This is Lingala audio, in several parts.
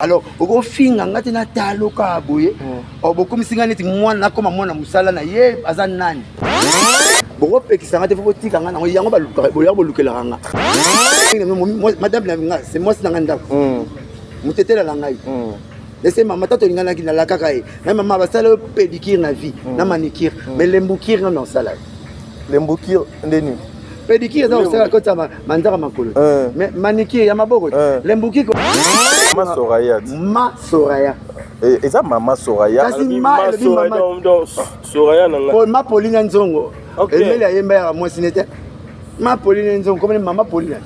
Alors okofinga nga te nataloka boye mm. Bokomisi nga neti mwana, nakoma mwana mosala na ye aza nani. Bokopekisa nga te, fo botika nga nango yango boya bolukelaka nga. Madame na nga, se mwasi na nga ndako motetela na ngai ese mama tata olinganaki nalakaka ye na mama basala yo pédicure na vie na manicure, mais lembukire nga na osala ye. Lembukire ndeni? Pédicure eza kosala koti ya manzaka makolo, mais manicure ya maboko, lembuki. Mama Soraya. Ma Soraya. Eza mama Soraya. Kasi ma elobi mama Soraya na nga. Ma Polina Nzongo emeli ayemba ya mwasi ne te. Ma Polina Nzongo komoni mama Polina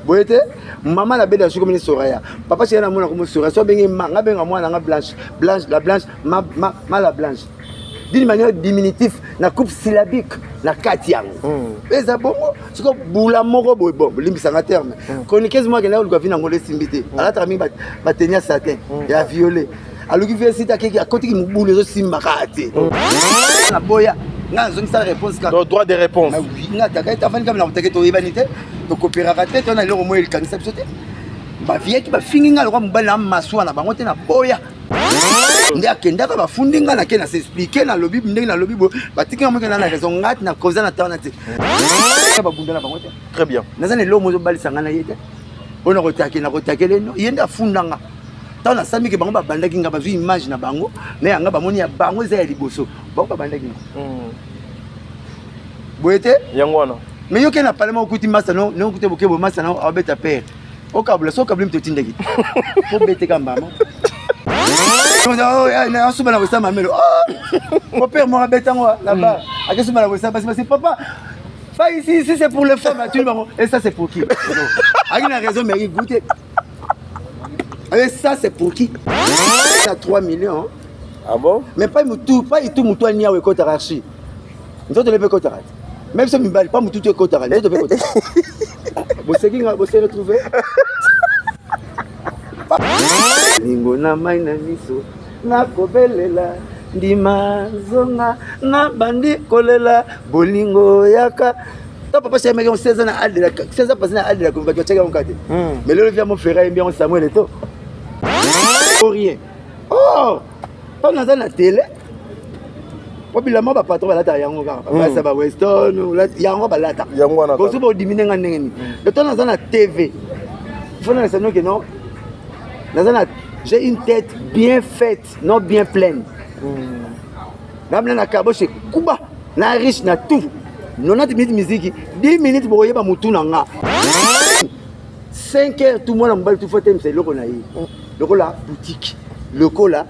boye te. Mama na beda soki komoni Soraya, papa chéri namona komo Soraya so abenge ma nga benga mwana nga Blanche, Blanche la Blanche, ma, ma, ma la Blanche d'une manière diminutif na coupe syllabique na kati yango. Eza bongo siko bula moko boye. Bon, bolimbisanga terme, chroniqueuse moko akendaki koluka vi nango esimbi te. Alataka mingi bateni ya satin ya violet, aluki vi esiti, akeki akotiki mobulu ezosimbaka te. Na boya nga nazongisa réponse kaka. Droit de réponse. Oui, nga ataka ete afandi kaka na kotake, toyebani te, tokopéraka te, to na eloko moko elikangisa biso te. Bavieki bafingi nga lokwa mobali na masuwa na bango te. Na boya nde akendaka bafundi nga, nake na s'expliquer, nalobi ndenge nalobi boye, batiki nga moke na raison. Nga na koza na tawana te, babunda na bango te. Très bien. Naza na eloko mo ezobalisa nga na ye te mpo na kotake na kotakele no. Ye nde afunda nga. Ntango nasamiki bango babandaki nga, bazwi image na bango na yanga, bamoni ya bango eza ya liboso, bango babandaki nga boye te. Yango wana. Mais yo ke na parlement, okuti masa no nokuti boke boye, masa no aobeta pere okabula so okabuli moto otindaki po beteka mbama asuba na kosala mamelo po père moko abetango là-bas, akesuba na kosala basi basi. Papa, pas ici, ici c'est pour les femmes. Atuni bango: et ça, c'est pour qui? Aki na raison, mais aki goûter. Et ça, c'est pour qui? À 3 millions. Ah bon? Mais pas mutu, pas itu mutu aniawe ekotaka archi nzoto lepe ekotaka te. Même so mibali pa mutu tu ekotaka nzoto mpe ekotaka. Boseki nga, bose retrouve lingo na mai na miso, nakobelela ndima zonga na bandi kolela bolingo yaka to papa chéri meki 16 ans na aldela 16 ans passé na aldela bato batiaki yango kate. Mais lelo via mo frère ayembi yango Samuel Eto o rien. Oh, mpo naza na télé, po bilamba bapatron balataka yango kaka, babasa ba Weston yango balata. Yango wana. Boso bodimine nga ndenge nini? To naza na TV, faut nalesa noke non, naza na, j'ai une tête bien faite, non bien pleine. Namina na kaboshe kuba na riche na tout 90 minutes musique, 10 minutes bokoyeba motu na nga. 5 heures tout, mwana mobali tu fo atemisa eloko na ye lokola boutique, lokola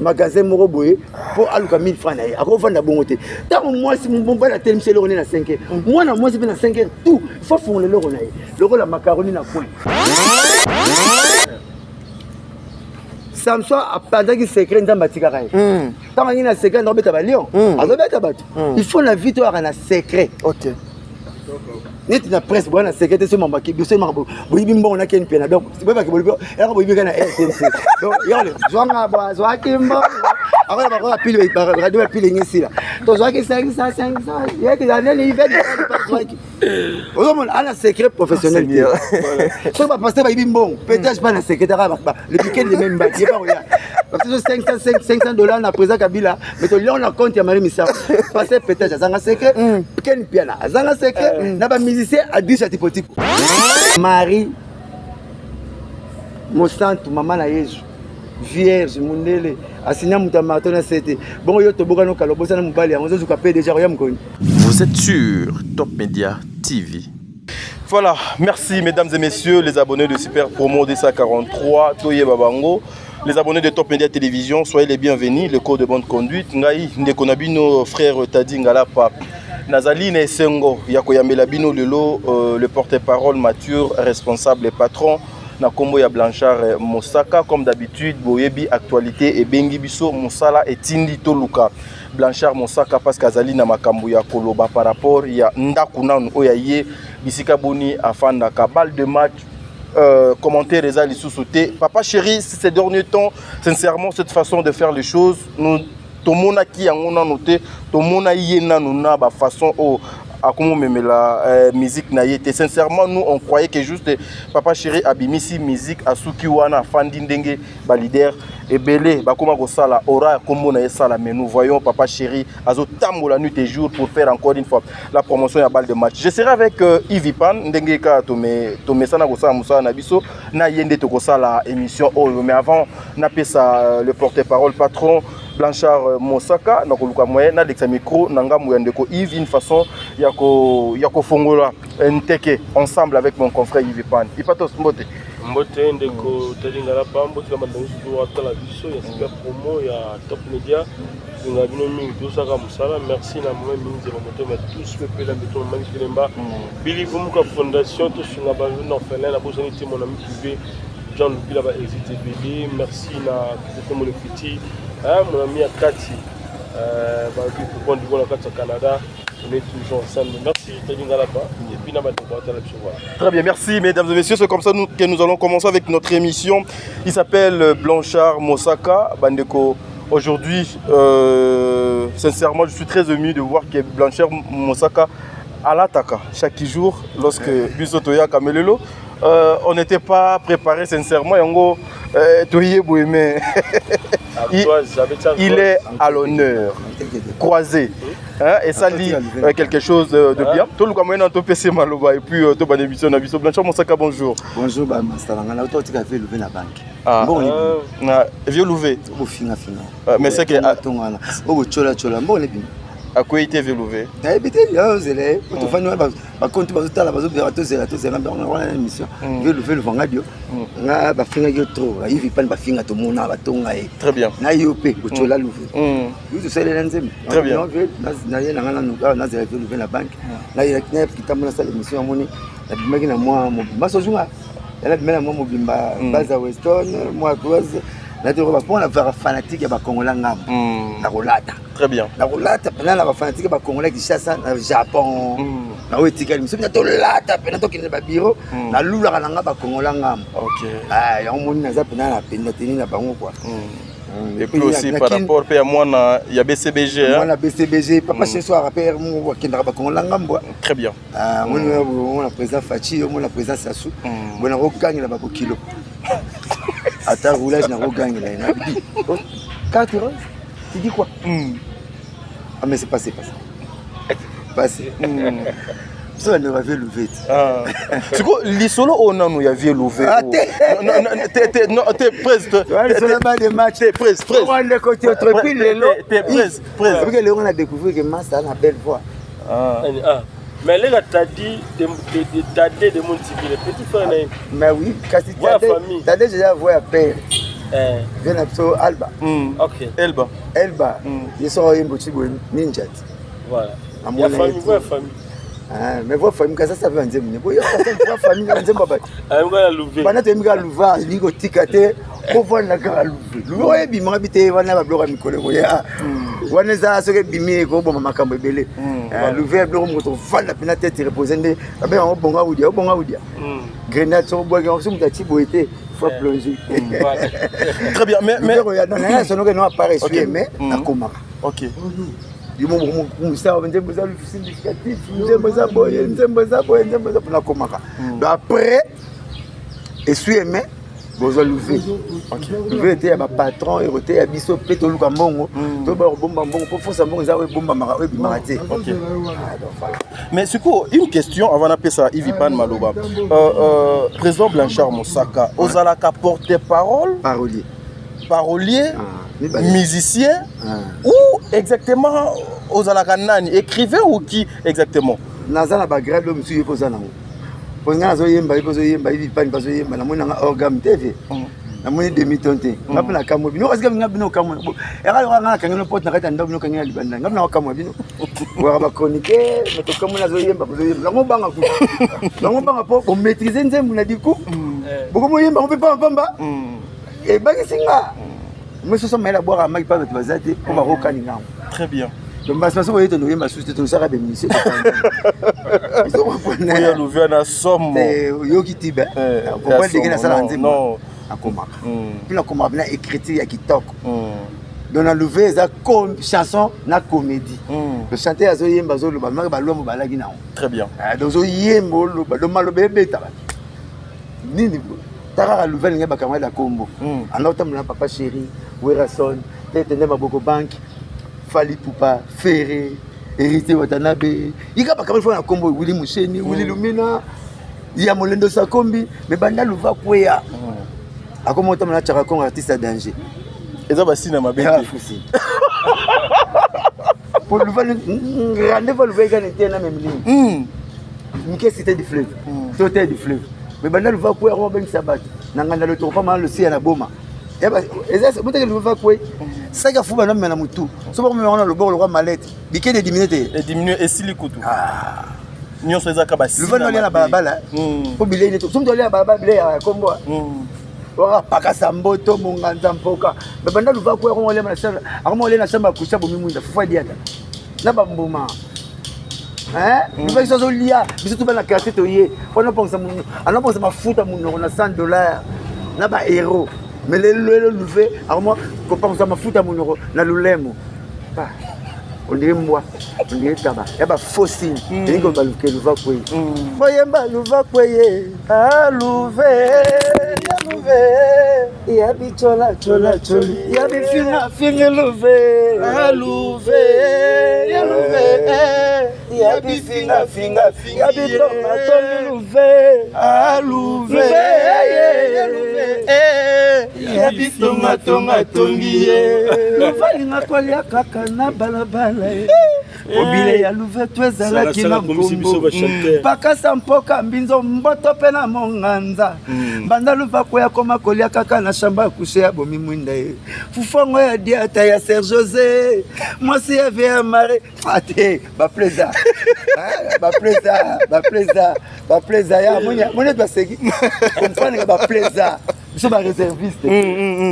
magasin moko boye, mpo aluka 1000 francs na ye. Akovanda bongo te. Ntango mwasi mobali atelemisa eloko nde na 5 heures, mwana mwasi mpe na 5 heures tout fo afungola eloko na ye lokola macaroni na coin. Samson apanzaki secret, Nzambe atikaka ye. Ntango angi na secret, ndakobeta balion, azobeta bato. Il faut na vie toyaka na secret. Neti na presse boya na secret te. So mambo biso makambo boyibi mbongo na Ken Pena, donc boyebaki bolobi elaka boyibi kaka na RTNC. Donc yole zwanga bo azwaki mbongo akola bakola pile radio ya pile ngesila tozwaki 500 500 yeki na nini iveni azwaki. Ozomona ana secret professionnel te. Soki bapasteur bayibi mbongo, peut-être pas na secret kaka le week-end de même bati ye bakoya parce que 500 500 $ na président Kabila, mais toliango na compte ya Marie Misao. Pasteur peut-être azanga secret, Ken Piana azanga secret na bamusicien adisha tipotipo. Marie Mosantu, mama na Yesu, vierge, mundele asinya moto ya marto na sete bongo yo tobokani okala obosana mobali yango ozozuka pe déjà koya mokoni. Vous êtes sur Top Media TV. Voilà, merci mesdames et messieurs, les abonnés de Super Promo DSA43, Toye Babango, les abonnés de Top Media Télévision, soyez les bienvenus, le code de bonne conduite. Ngai, ndeko na bino, frère Tadi Ngalapa, Nazali na esengo, ya koyambela bino lelo, le porte-parole mature, responsable et patron, na kombo ya Blanchard Mosaka. Comme d'habitude, boyebi actualité ebengi biso, mosala etindi toluka Blanchard Mosaka parce qu'azali na makambo ya koloba par rapport ya ndako nanu oyo ye bisika boni afandaka. Balle de match, commentaire eza lisusu te. Papa chéri, ces derniers temps, sincèrement, cette façon de faire les choses, nous tomonaki yango nanu te. Tomona ye nanu na bafaçon oyo. Akomomemela musique na ye te. Sincèrement, nous, on croyait que juste Papa Chéri abimisi musique, asuki wana, afandi ndenge baleader ebele bakoma kosala aura ya kombo na ye sala. Mais nous voyons Papa Chéri azotambola nuit et jour pour faire encore une fois la promotion ya Balle de Match. Je serai avec Yves Pan, ndenge kaka tomesana kosala mosala na biso na ye nde tokosala émission oyo. Mais avant napesa le porte-parole, patron Blanchard Mosaka, nakoluka moyen nalekisa micro na ngambo ya ndeko Yves, une façon ya kofongola nteke ensemble avec mon confrère Yves Pan. Ipatos, mbote. Mbote ndeko Talingala pa, mbote na bandeko nyonso atala biso ya Super Promo ya Top Media. Tolinga bino mingi, tosaka mosala. Merci na mama mingi ya bamoto ya tous pepela mbeto, mama Likelemba Bili Vumuka Fondation, tosunga ba orphelin. Nabosani te mon ami privé Jean Lupila, ba exit ebele. Merci na Christophe Molefiti, mon ami ya kati babi pour na kati ya Canada. On est toujours ensemble. Merci Talingala pa et puis na bandeko atala biso, voilà. Très bien, merci mesdames et messieurs. C'est comme ça que nous allons commencer avec notre émission. Il s'appelle Blanchard Mosaka. Bandeko, aujourd'hui, sincèrement, je suis très ému de voir que Blanchard Mosaka alataka chaque jour lorsque biso toyaka melelo. On n'était pas préparé sincèrement. Yango, toye boye, mais il est à l'honneur. Croisé. Hein, et ça dit quelque chose de bien. Tout le monde a PC maloba et puis tout bonne émission na biso. Blanchard Mosaka, bonjour. Bonjour ba master nga na to tika vieux Louvé na banque. Ah, bon, vieux Louvé. Bofinga finga. Mais c'est que tongana. O chola chola mbongo ne bino. Akwei te, vieux Louvé. Nayebi te, ozela ye tofandi wana, bakonti bazotala, bazobela, tozela, tozela wana na émission. Vieux Louvé luvanga dio nga bafingaki yo trop, bayivi pani bafinga, tomona batonga ye. Très bien. Na yo mpe otyola Louvé, yo tosalela nzembo. Très bien. Naye nanga nanu awa, nazela vieux Louvé na banque, nayaki nasala émission. Amoni nabimaki na mwa mobimba, sozunga nabima na mwa mobimba baza Weston, mwa close natoko mpona vaka fanatique ya Bakongola ngambo nakolata. Très bien. Nakolata mpena na bafanatique ya Bakongola Kinshasa na Japon na oyo etikali miso mpena tolata mpena tokende na babiro, nalulaka na nga Bakongola ngambo. Yango moni naza mpena na penda teni na bango quoi. Et puis aussi par rapport pe à mwana ya BCBG. Hein? Mwana BCBG, papa chez soi rappeur mo akendaka Bakongola ngambo. Très bien. Moni omona président Faci, omona président Sasu, bona kokangela babokilo ata roulage nakogangela ye nabidi carte rose, tu dis quoi? Ah mais c'est passé, passé, passé. Biso bandeko ba vieux Louvé te. Siko lisolo oyo nanu ya vieux Louvé. Te te presque ba de match. Te presque presque. Ndeko te puis lelo te presque presque. Parce que lelo on a découvert que Massa a belle voix. Ah. Ah. Mais les gars, t'as dit de Tadé de Montibi, le petit frère. Mais oui, kasi Tadé, Tadé déjà voix à père. Eh. Viens na biso Alba. Elba. Elba. Ye soko oyembo ti boye ninja ti. Voilà. Ya famille, voix famille. Ah, mais voix famille kasi asa mpe banzembo ne boye voix famille na nzembo bato. Ayemba ya Louvé. Bana toyembi kaka Louva, alingi kotika te kovanda kaka Louvé. Louvé oyo ebimaka bi te wana babiloko ya mikolo ekoya wana eza soki ebimi ekoboma makambo ebele. Louvé ya biloko moko tovanda mpena tete repose nde babenga yango bonga udia, obonga udia grenade soko bwaki yango so moto ati boye te faut plonger. Très bien, mais nanga sonoke no apart essuie mais nakomaka. Yo nzembo eza significatif, nzembo eza boye, nzembo eza boye, nzembo eza mpona komaka. Donc après essuie mais bozwa Louve. Louve ete ya bapatron eko te ya biso mpe toluka mbongo, toyeba kobomba mbongo mpo force ya mbongo eza oyo ebombamaka, oyo ebimaka te. Ah, donc voilà. Mais sikoyo une question avant napesa Yves Pan maloba. Président Blanchard Mosaka, ozalaka porte-parole? Parolier. Parolier? Ah, mibale. Musicien? Ah. Ou exactement ozalaka nani, écrivain ou qui exactement? Naza na bagrade oyo mosusu ye mpo oza nango, mpo ngai nazoyemba, ye mpo ozoyemba, ye bipani bazoyemba. Namoni nanga orgame te ve, namoni demi-ton te. Nga mpe nakamwa bino kasi nga bino okamwa eka yoka nga nakangi no porte na kati ya ndako, bino okangi na libanda, nga mpe nakokamwa bino waka bachroniqueur moto okamwa nazoyemba, bozoyemba yango banga kutu yango banga mpo bomaîtrise nzembo na diku bokomoyemba ngo mpe pambapamba ebakisi nga mosusu mayele abwaka maki mpa bato baza te mpo bakokani ngango. Très bien. Donc basi baso oye tonoyemba susu te, tonosaka bemission. Oyo Louve na somo. Oyoki ti be comprendre ndenge nasala nzembo, akomaka mpe nakomaka mpena écriture ya kitoko. Donc na Louve eza chanson na comédie. Le chanteur azoyemba, azoloba maka balwambo balaki nango. Très bien. Donc ozoyemba, oloba, donc maloba ebeta bato nini. Ta kaka Louve alingi bacamarade ya kombo anda otambola na Papa Chéri, Werason, tete nde maboko banque, Fally Ipupa, Ferre, Héritier Watanabe, yika bacamarade fo na kombo Willy Musheni, Willy Lumina ya Molendo Sakombi. Mais banda Luva kweya, akoma otambola na Chaka Kongo, artiste ya danger. Eza basina mabe te. Fusi po Luva rendez-vous, Luva ekani te na même ligne mike Cité du Fleuve to te du Fleuve. Mais banda Luva kwe, akoma bengisa bato na nganda lotoko pama losia na boma. Moteke Luva kwe, saki afu bana mema na motu, so bakomema ngo na loboko lokwa malete bikende diminue te. Ediminue, esili kutu nyonso, ezaka basina. Luva nolia na balabala po bilei neti so moto alia na balabala, bilei ya kombo waka pakasa mboto monganza mpoka. Mais banda Luva kwe, akoma olia na chambre ya coucher, bomi mwinda, fufu adiata na bambuma. Luva biso azolia biso to bana quartier toye po anopongisa mafuta monoko na 100 $ na baeuro. Mais lelo elo Luve akoma kopangisa mafuta monoko na lolemo, ondire mbwa, ondire taba ya bafaux signe. Elingi koloba ke Luva kwei. Boyemba Luva kweye, aluve ya Luve ya bichola chola choli ya bifinga fingi Luve, aluve ya Luve ya bifinga finga ya bitonga tongi Luve, aluve ya Luve ya bitonga tonga tongi ye. Luve alinga kolia kaka na balabala ye. Obile ya Luve to ezalaki na nkombo pakasa mpoka mbinzo mboto mpe na monganza. Banda Luva koya, koma kolia kaka na chambre à coucher ya bomi mwinda ye, fufongo ya diata ya Ser José, mwasi ya vie ya mare ate bapleza bapleza bapleza bapleza ya moni baseki comprendre bapleza biso baréserviste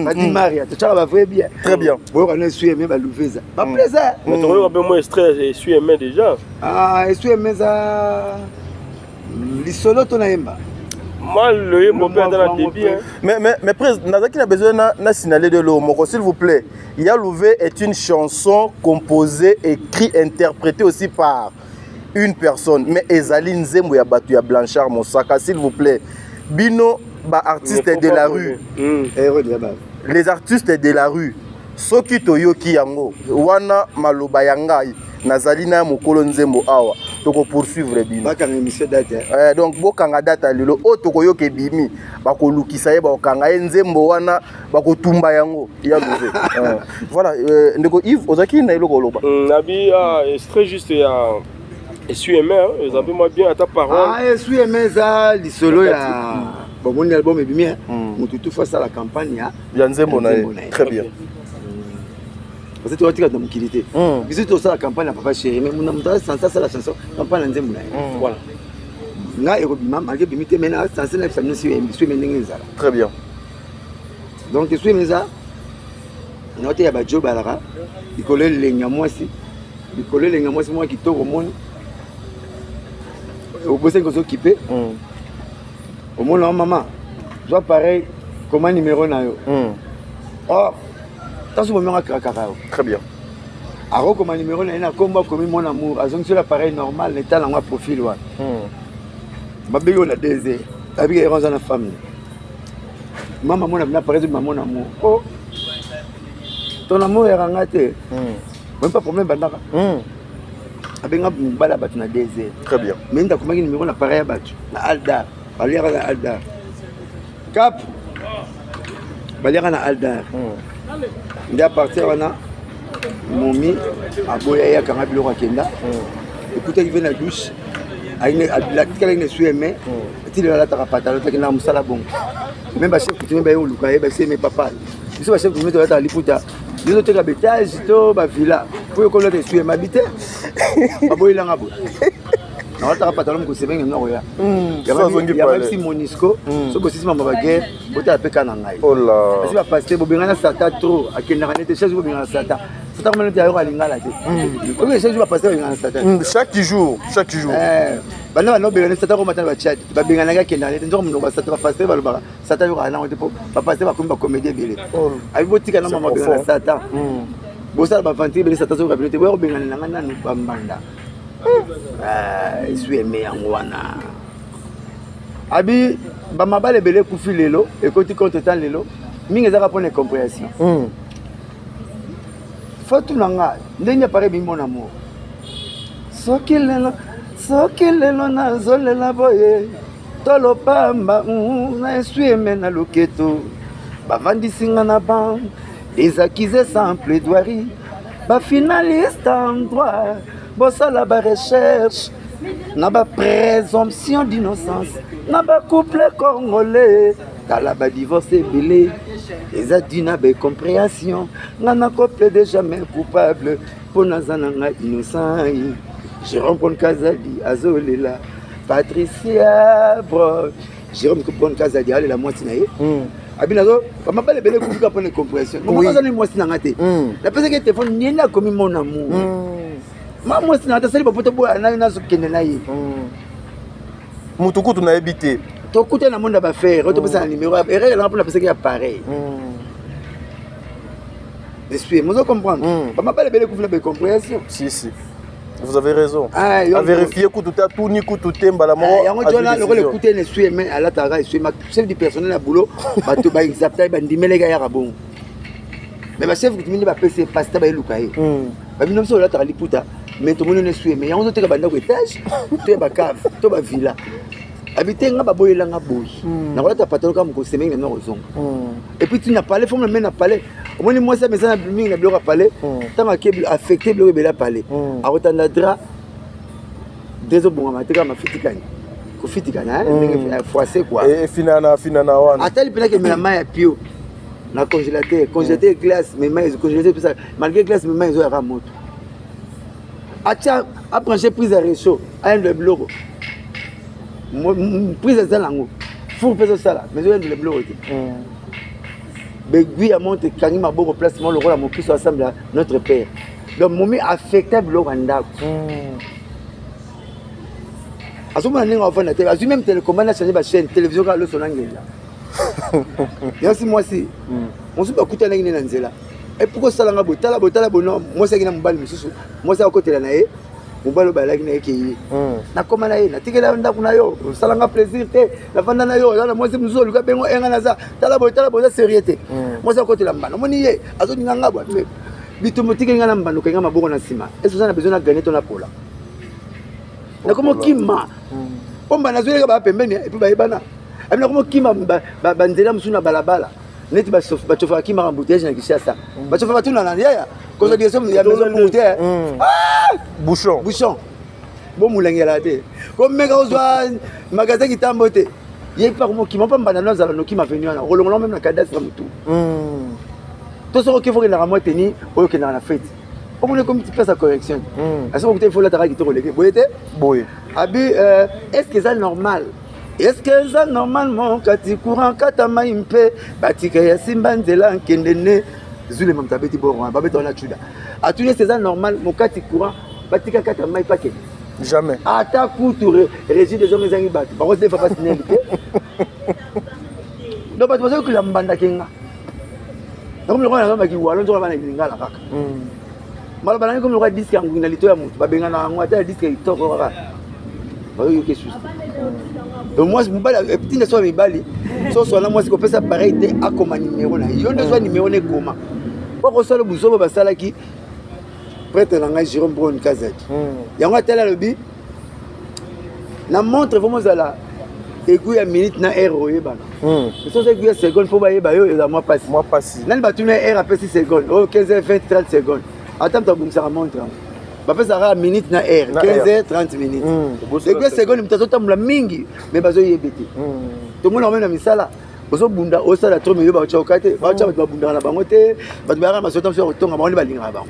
badi maria totyaka bavrai bien. Très bien. Boyoka no esui baluveza bapleza. Tokoyoka mpe mwa extrait esui aime déjà. Esui aime eza lisolo to nayemba. Mwa loyembo mpe ata na début. Mais président, nazalaki na besoin na signaler de l'eau moko, s'il vous plaît. Ya Louvé est une chanson composée, écrite, interprétée aussi par une personne, mais ezali nzembo ya bato ya Blanchard Mosaka. S'il vous plaît, bino baartiste de la rue, les artistes de la rue, soki toyoki yango wana, maloba ya ngai nazali na mokolo nzembo awa, tokopoursuivre bino. Bakanga émission date. Donc bokanga date ya lelo oyo tokoyoka ebimi, bakolukisa ye, bakokanga ye, nzembo wana bakotumba yango ya Louve. Voilà, ndeko Yves, ozalaki na eloko oloba. Nabi extrait juste ya esui aime, eza mpe mwa bien ata parole. Esui aime eza lisolo ya bomoni album ebimi, motu tufu asala campagne ya ya nzembo na ye. Très bien. Parce que totika na mokili te, biso tosala campagne ya Papa Chéri, mais moto asanse asala chanson campagne ya nzembo na ye. Voilà. Ngai ekobima malgré ebimi te, mais na sanse nayebisa bino si esui ndenge ezala. Très bien. Donc esui eza na te ya bajo balaka likolo elengi ya mwasi, likolo elengi ya mwasi mwa kitoko, omoni obosani kozokipe, omona wa mama zwa pareil koma numéro na yo. Or ntanso bomengo akrakaka yo. Très bien. Akokoma numéro na ye na kombo, akomi mon amour, azongisi l'appareil normal na etala yango ya profil wana. Babengi oyo na 2 heures, abiki ero aza na femme mama mona bina appareil ezobima mon amour. Oh, ton amour yaka nga te, oyebi pas problème bandaka abenga mobali ya bato na 2 heures. Très bien. Mais nde akomaki numéro na appareil ya bato na Aldar, baliaka na Aldar cap, baliaka na Aldar. Nde à partir wana momi aboya ye, akanga biloko, akenda, ekutaki ve na douche, atikalaki na esui aime etilelo, alataka patalo, atakendaka mosala bongo. Même bachef coutumier baye koluka ye, basi eme papa biso bachef coutumier tolataka liputa, biso toteka baétage to bavilla po yokolata esui aime abi te, baboyelanga boye, nalataka patalo mokosebenge noko ya yabisi Monisco. So bosisi mama baguerre, botala mpe ka na ngai. Asi bapaster bobengana Satan trop, akendaka nete chaque bobengana Satan. Satan komona te ayoka lingala te. Oyo chaque jour bapasteur balingana na Satan. Chaque jour, chaque jour. Banda banda obengana Satan komata na bachat, babenganaki akendaka te, nzoka monoko basatan bapasteur balobaka Satan ayokaka nango te, mpo bapasteur bakomi bacomédie ebele. Abi botika na mama bengana Satan. Bosala baventure ebele, Satan azoyoka bino te, boya kobengana na nga nanu bambanda. Esui eme yango wana. Abi bamabala ebele ekufi lelo, ekoti contre temps lelo, mingi ezaka mpona incompréhension. Fatu na nga ndenge appareil bimi mon amour, soki lelo, soki lelo nazolela boye, tolopamba na esui eme na loketo, bavandisi nga na ban des accusés sans plaidoirie, bafinaliste en droit, bosala barecherche na baprésomption d'innocence na bacouple congolais. Tala badivorce ebele eza dû na baincompréhension. Nga na koplaide jamais coupable mpo naza na nga innocent. Jérôme Bon Kazadi azolela Patricia Bro. Jérôme Bon Kazadi alela mwasi na ye. Abi nazo bamabala ebele ekufika mpona incompréhension. Aza ni mwasi na nga te, napesaki telefone nieni akomi mon amour. Ma mwasi na nga tasali bapoto boya nayo, nazokende na ye. Mutu kutu nayebi te. Tokuta na monde ya bafere oyo topesa na numéro, erreur elanga mpona apesaki ya pareil. Esprit mozo comprendre, bamabala ebele ekufi na baincompréhension. Si si, vous avez raison. À vérifier kutu te, atuni kutu te, mbala moko. Yango tona lokola ekute na esui eme alataka esui chef du personnel ya boulot, bato baexapta ye, bandimeleka yaka bongo. Mais bachef kutu minde bapesi ye pasi ta bayeluka ye, babino biso olataka liputa, mais tomoni no esui eme yango ozoteka bandako étage to ya bacave to bavilla. Abi te, nga baboyelanga boye, nakolata patalo kaka mokosemengi na bino kozonga. Et puis tina palais fo me na palais, omoni mwasi amesana mingi na biloko ya palais. Ntango ake affecté biloko ebele ya palais, akotanda drap de ezobongama te, kaka mafitikani kofitikana ndenge froissé quoi. Efinana finana wana. Atali mpenaki emela mai ya pio na congélateur, congélateur glace, mais mai congélateur epesa malgré glace, mais mai ezoyaka moto. Atia abranche prise ya réchaud, ayendela biloko, prise eza nango, four mpe ezosala, mais ezoyendela biloko te. Begui ya monte ekangi maboko place moko lokola mokristo asambela Notre Père. Donc momi affecta biloko ya ndako, azomona ndenge avanda te, azwi même télécommande, achange bachaîne télévision kaka loso na ngenda. Yasi mwasi mosusu bakutanaki nde na nzela epuki osalanga boye, tala boye, tala boye. No mwasi aki na mobali mosusu, mwasi akotela na ye mobali oyo bayalaki na ye ke ye nakoma na ye, natikela yo ndako na yo, osalanga plaisir te, nafanda na yo, oza na mwasi mosusu, oluka bengo enga naza, tala boye, tala boye, oza sérieux te. Mwasi akotela mbanda, omoni ye azoninga nga bwa bitumba, otikeli nga na mbanda, okenga maboko na nsima, ese oza na besoin na gagner to na pola? Nakoma okima mpo mbanda azweleka baya pembeni et puis bayebana. Abi nakoma okima banzela mosusu na balabala neti bachauffeur akimaka embouteillage na Kinshasa. Bachauffeur batunana yaya kozwa direction ya maison Mungu te. Bouchon. Bouchon bomulengela te, komeka kozwa magasin kitambo te. Ye mpe akomokima mpo mbanda no azala nokima venu wana, okolongola même na cadastre motu to soki okefi okendaka mwa teni oyo okendaka na fête, omoni ekomi ti place ya correction. Asoki okuta ifo olataka kitoko leke boye te. Boye. Abi est ce que eza normal, est ce que eza normalement kati courant kata mai mpe batika ya simba nzela nkende ne zulema moto abeti boro wana babeta wana cuda atuni est ce eza normal mokati courant batika kata mai pakende? Jamais. Ata kutu régie des hommes ezangi bato bakodefa basinele te. Donc bato bazokila mbandaki nga nakomi lokola nazobaki walo nzoka bana lingala kaka maloba nangi komi lokola disque ya ngungi na lito ya motu babengana yango, ata ya disque ya kitoko kaka bayoyoka esusu. Donc mwasi mobali etinda so ya mibali soso wana mwasi kopesa pareil te, akoma nimero na yo nde zwa nimero na ekoma po kosala buzoba basalaki prêtre na ngai Jérôme Bron Kazaki. Yango atali alobi na montre vraiment ozala aiguille ya minute na heure oyebana, soso aiguille ya seconde mpo bayeba yo eza mwa pasi. Mwa pasi. Nani batuna heure apesi seconde oyo 15 heures 20 30 seconde, ata moto abongisaka montre yango bapesaka minute na heure, 15 heures 30 minutes. Aiguille ya seconde moto azotambola mingi mais bazoyebe te. Tomona même na misala ozobunda osala trop, mais yo baotya te, baotya bato babundaka na bango te, bato bayaka na masota mosusu ya kotonga bango nde balingaka bango,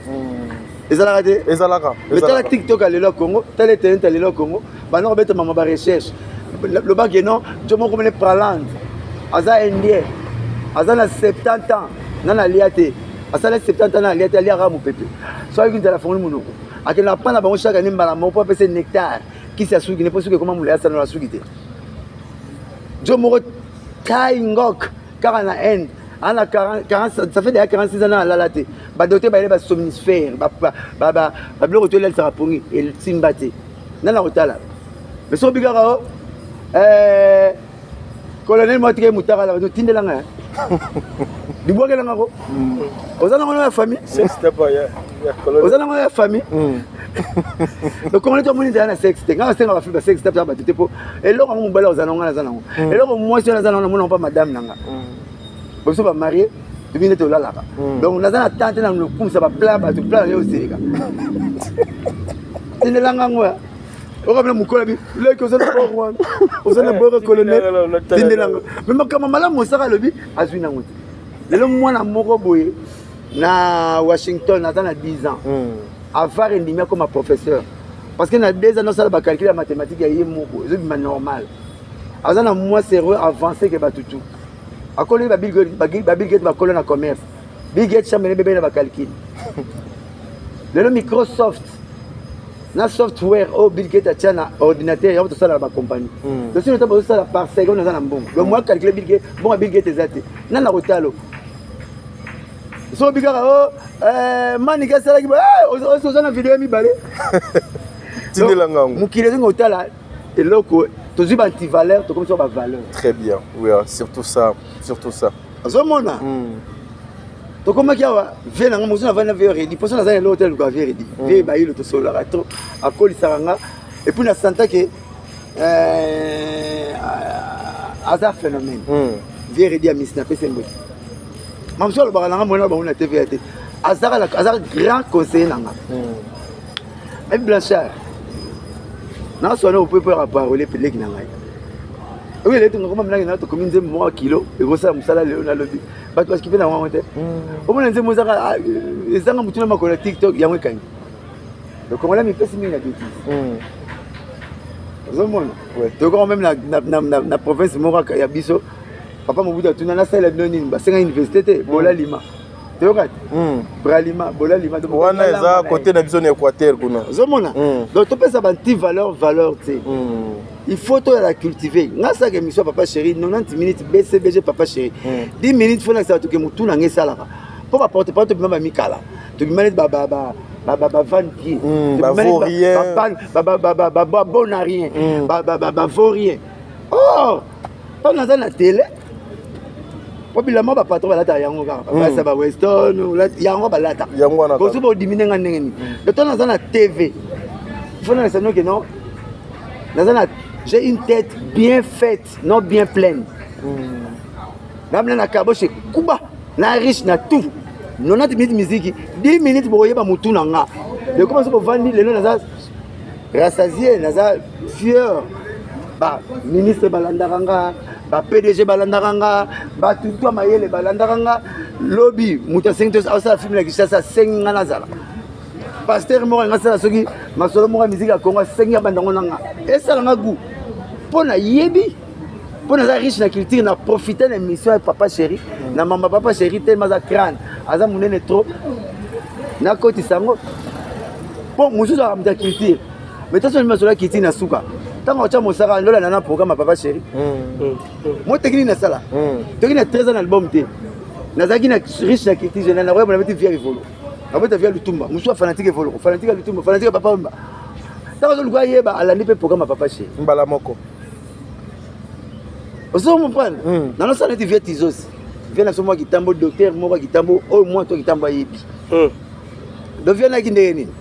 ezalaka te. Ezalaka. Mais tala TikTok ya lelo ya Congo, tala internet ya lelo ya Congo, banda kobeta mama barecherche lobaki non jo moko mene Pralande aza indien, aza na 70 ans, nga nalia te. Asala 70 ans alia te, aliaka mopepe. So ayoki nzala, afongoli monoko. Akendaka pa na bango chaque année mbala moko mpo apesa nectar, kisi ya suki ne, mpo suki ekoma molai, asala na suki te. Jo moko tai ngok kaka na Inde, ana 40, 40, ça fait déjà 46 ans alala te. Badocteur bayele basomnifère, babiloko to elalisaka pongi, esimba te. Nana kotala mais soki obikaka o colonel moko atikaki motakala, otindelanga libwakelanga ko oza nango ya famille, oza nango ya famille. Donc congolais tomoni nzala na sexe te. Ngai nasenga bafilles basexe te ya bato te, mpo eloko yango mobali oza nango, naza nango. Eloko mwasi oyo naza nango, namona mpa madame nanga. Biso bamariés tobi nde tolalaka. Donc naza na temps te na lokumisa baplan bato, plan yo oseleka, tindelanga yango ya okamina mokolo bi leki oza na bord wana, oza na bord colonel, tindelanga. Mais makambo malamu osaka, alobi azwi nango te. Lelo mwana moko boye na Washington aza na 10 ans, avar endimi akoma professeur parce que na 2 ans nosala bacalcul ya mathématique ya ye moko, ezobima normal. Aza na mwa cerveau avancé ke bato tu akoli. Babill Gates bakolo na commerce, Bill Gates chambre ebebe na bacalcul. Lelo Microsoft na software oyo Bill Gates atia na ordinateur yango tosala na bacompagnie, tosi nota bozosala par seconde, aza na mbongo. Donc moi calcule Bill Gates, mbongo ya Bill Gates eza te. Nani na kotalo soki kaka o manike asalaki, oza na video ya mibale. Tindelanga yango. Mokili ezongi kotala eloko tozwi baantivaleur, tokomi so bavaleur. Très bien, oui, surtout ça, surtout ça. Ozomona, tokomaki awa, vie nanga mosu navandi na vie redi mposo, naza na eloko te. Luka vie redi, vie bayilo, tosololaka trop, akolisaka nga. Et puis nasanta ke aza phénomène. Vie redi ya misi, napesi mbote. Mamosu alobaka nanga mona bango na TVA te, azaka grand conseiller nanga. Abi Blanchard naswana opo mpo yaka parole peleki na ngai oyo eleki ngakoma minangi na tokomi nzembo moko kilo ekosala mosala. Lelo nalobi bato baskipe na wango te. Omona nzembo ezaka ezanga motu na makolo ya TikTok, yango ekangi. Le Congolais mipesi mingi na bêtise. Ozomona, tokoma même na province moko ya biso, papa Mobutu atuna: nasalela bino nini? Basenga université te, bolalima toyoka te, Bralima, bolalima. Wana eza côté na biso na Équateur kuna. Ozomona, donc topesa banti valeur valeur te, il faut toyala cultiver. Nga asalaka émission ya Papa Chéri 90 minutes, BCBG Papa Chéri 10 minutes. Fo nakisaka toke motu nanga esalaka mpo baporte parole, tobima bamikala, tobima neti bava-nu-pieds, babon à rien, bavaurien. Or mpo naza na télé, po bilamba bapatron balataka yango kaka, babasa ba Weston yango balata. Boso bodimine nga ndenge nini? Donc to naza na TV, fo nalakisa noke non, naza na, j'ai une tête bien faite, non bien pleine. Nabina na kaboshe kuba na riche na tout. 90 minutes musique, 10 minutes bokoyeba motu na nga. Lekoma so bovandi lelo, naza rassasié, naza fier. Baministre balandaka nga, ba PDG balandaka nga, bato to ya mayele balandaka nga. Lobi moto asengi to asala film na Kinshasa, asengi nga nazala pasteur moko anga asala soki masolo moko ya musique ya Congo, asengi abanda ngo na nga, esalanga goût mpo nayebi, mpo naza riche na culture. Na profite na émission ya Papa Chéri, na mama Papa Chéri telema, aza crâne, aza monene trop, nakotisa yango mpo mosusu aka moto ya culture. Mais taso masolo ya culture na suka, ntango otya mosaka ndolanda na programme ya Papa Chéri. Mo technique nasala toki na 13 ans na album te, nazalaki na riche na culture générale. Nakoyeba na beti via Evolo, nabeta via Lutumba, mosusu afanatique Evoloko, fanatique ya Lutumba, fanatique ya Papa Wemba. Ntango azoluka ayeba, alandi mpe programme ya Papa Chéri. Mbala moko. Ozo comprendre? Nanosala neti vie Tizos, vie na biso mwa kitambo, docteur moko ya kitambo oyo mwa to kitambo ayebi. Donc vie nayaki ndenge nini?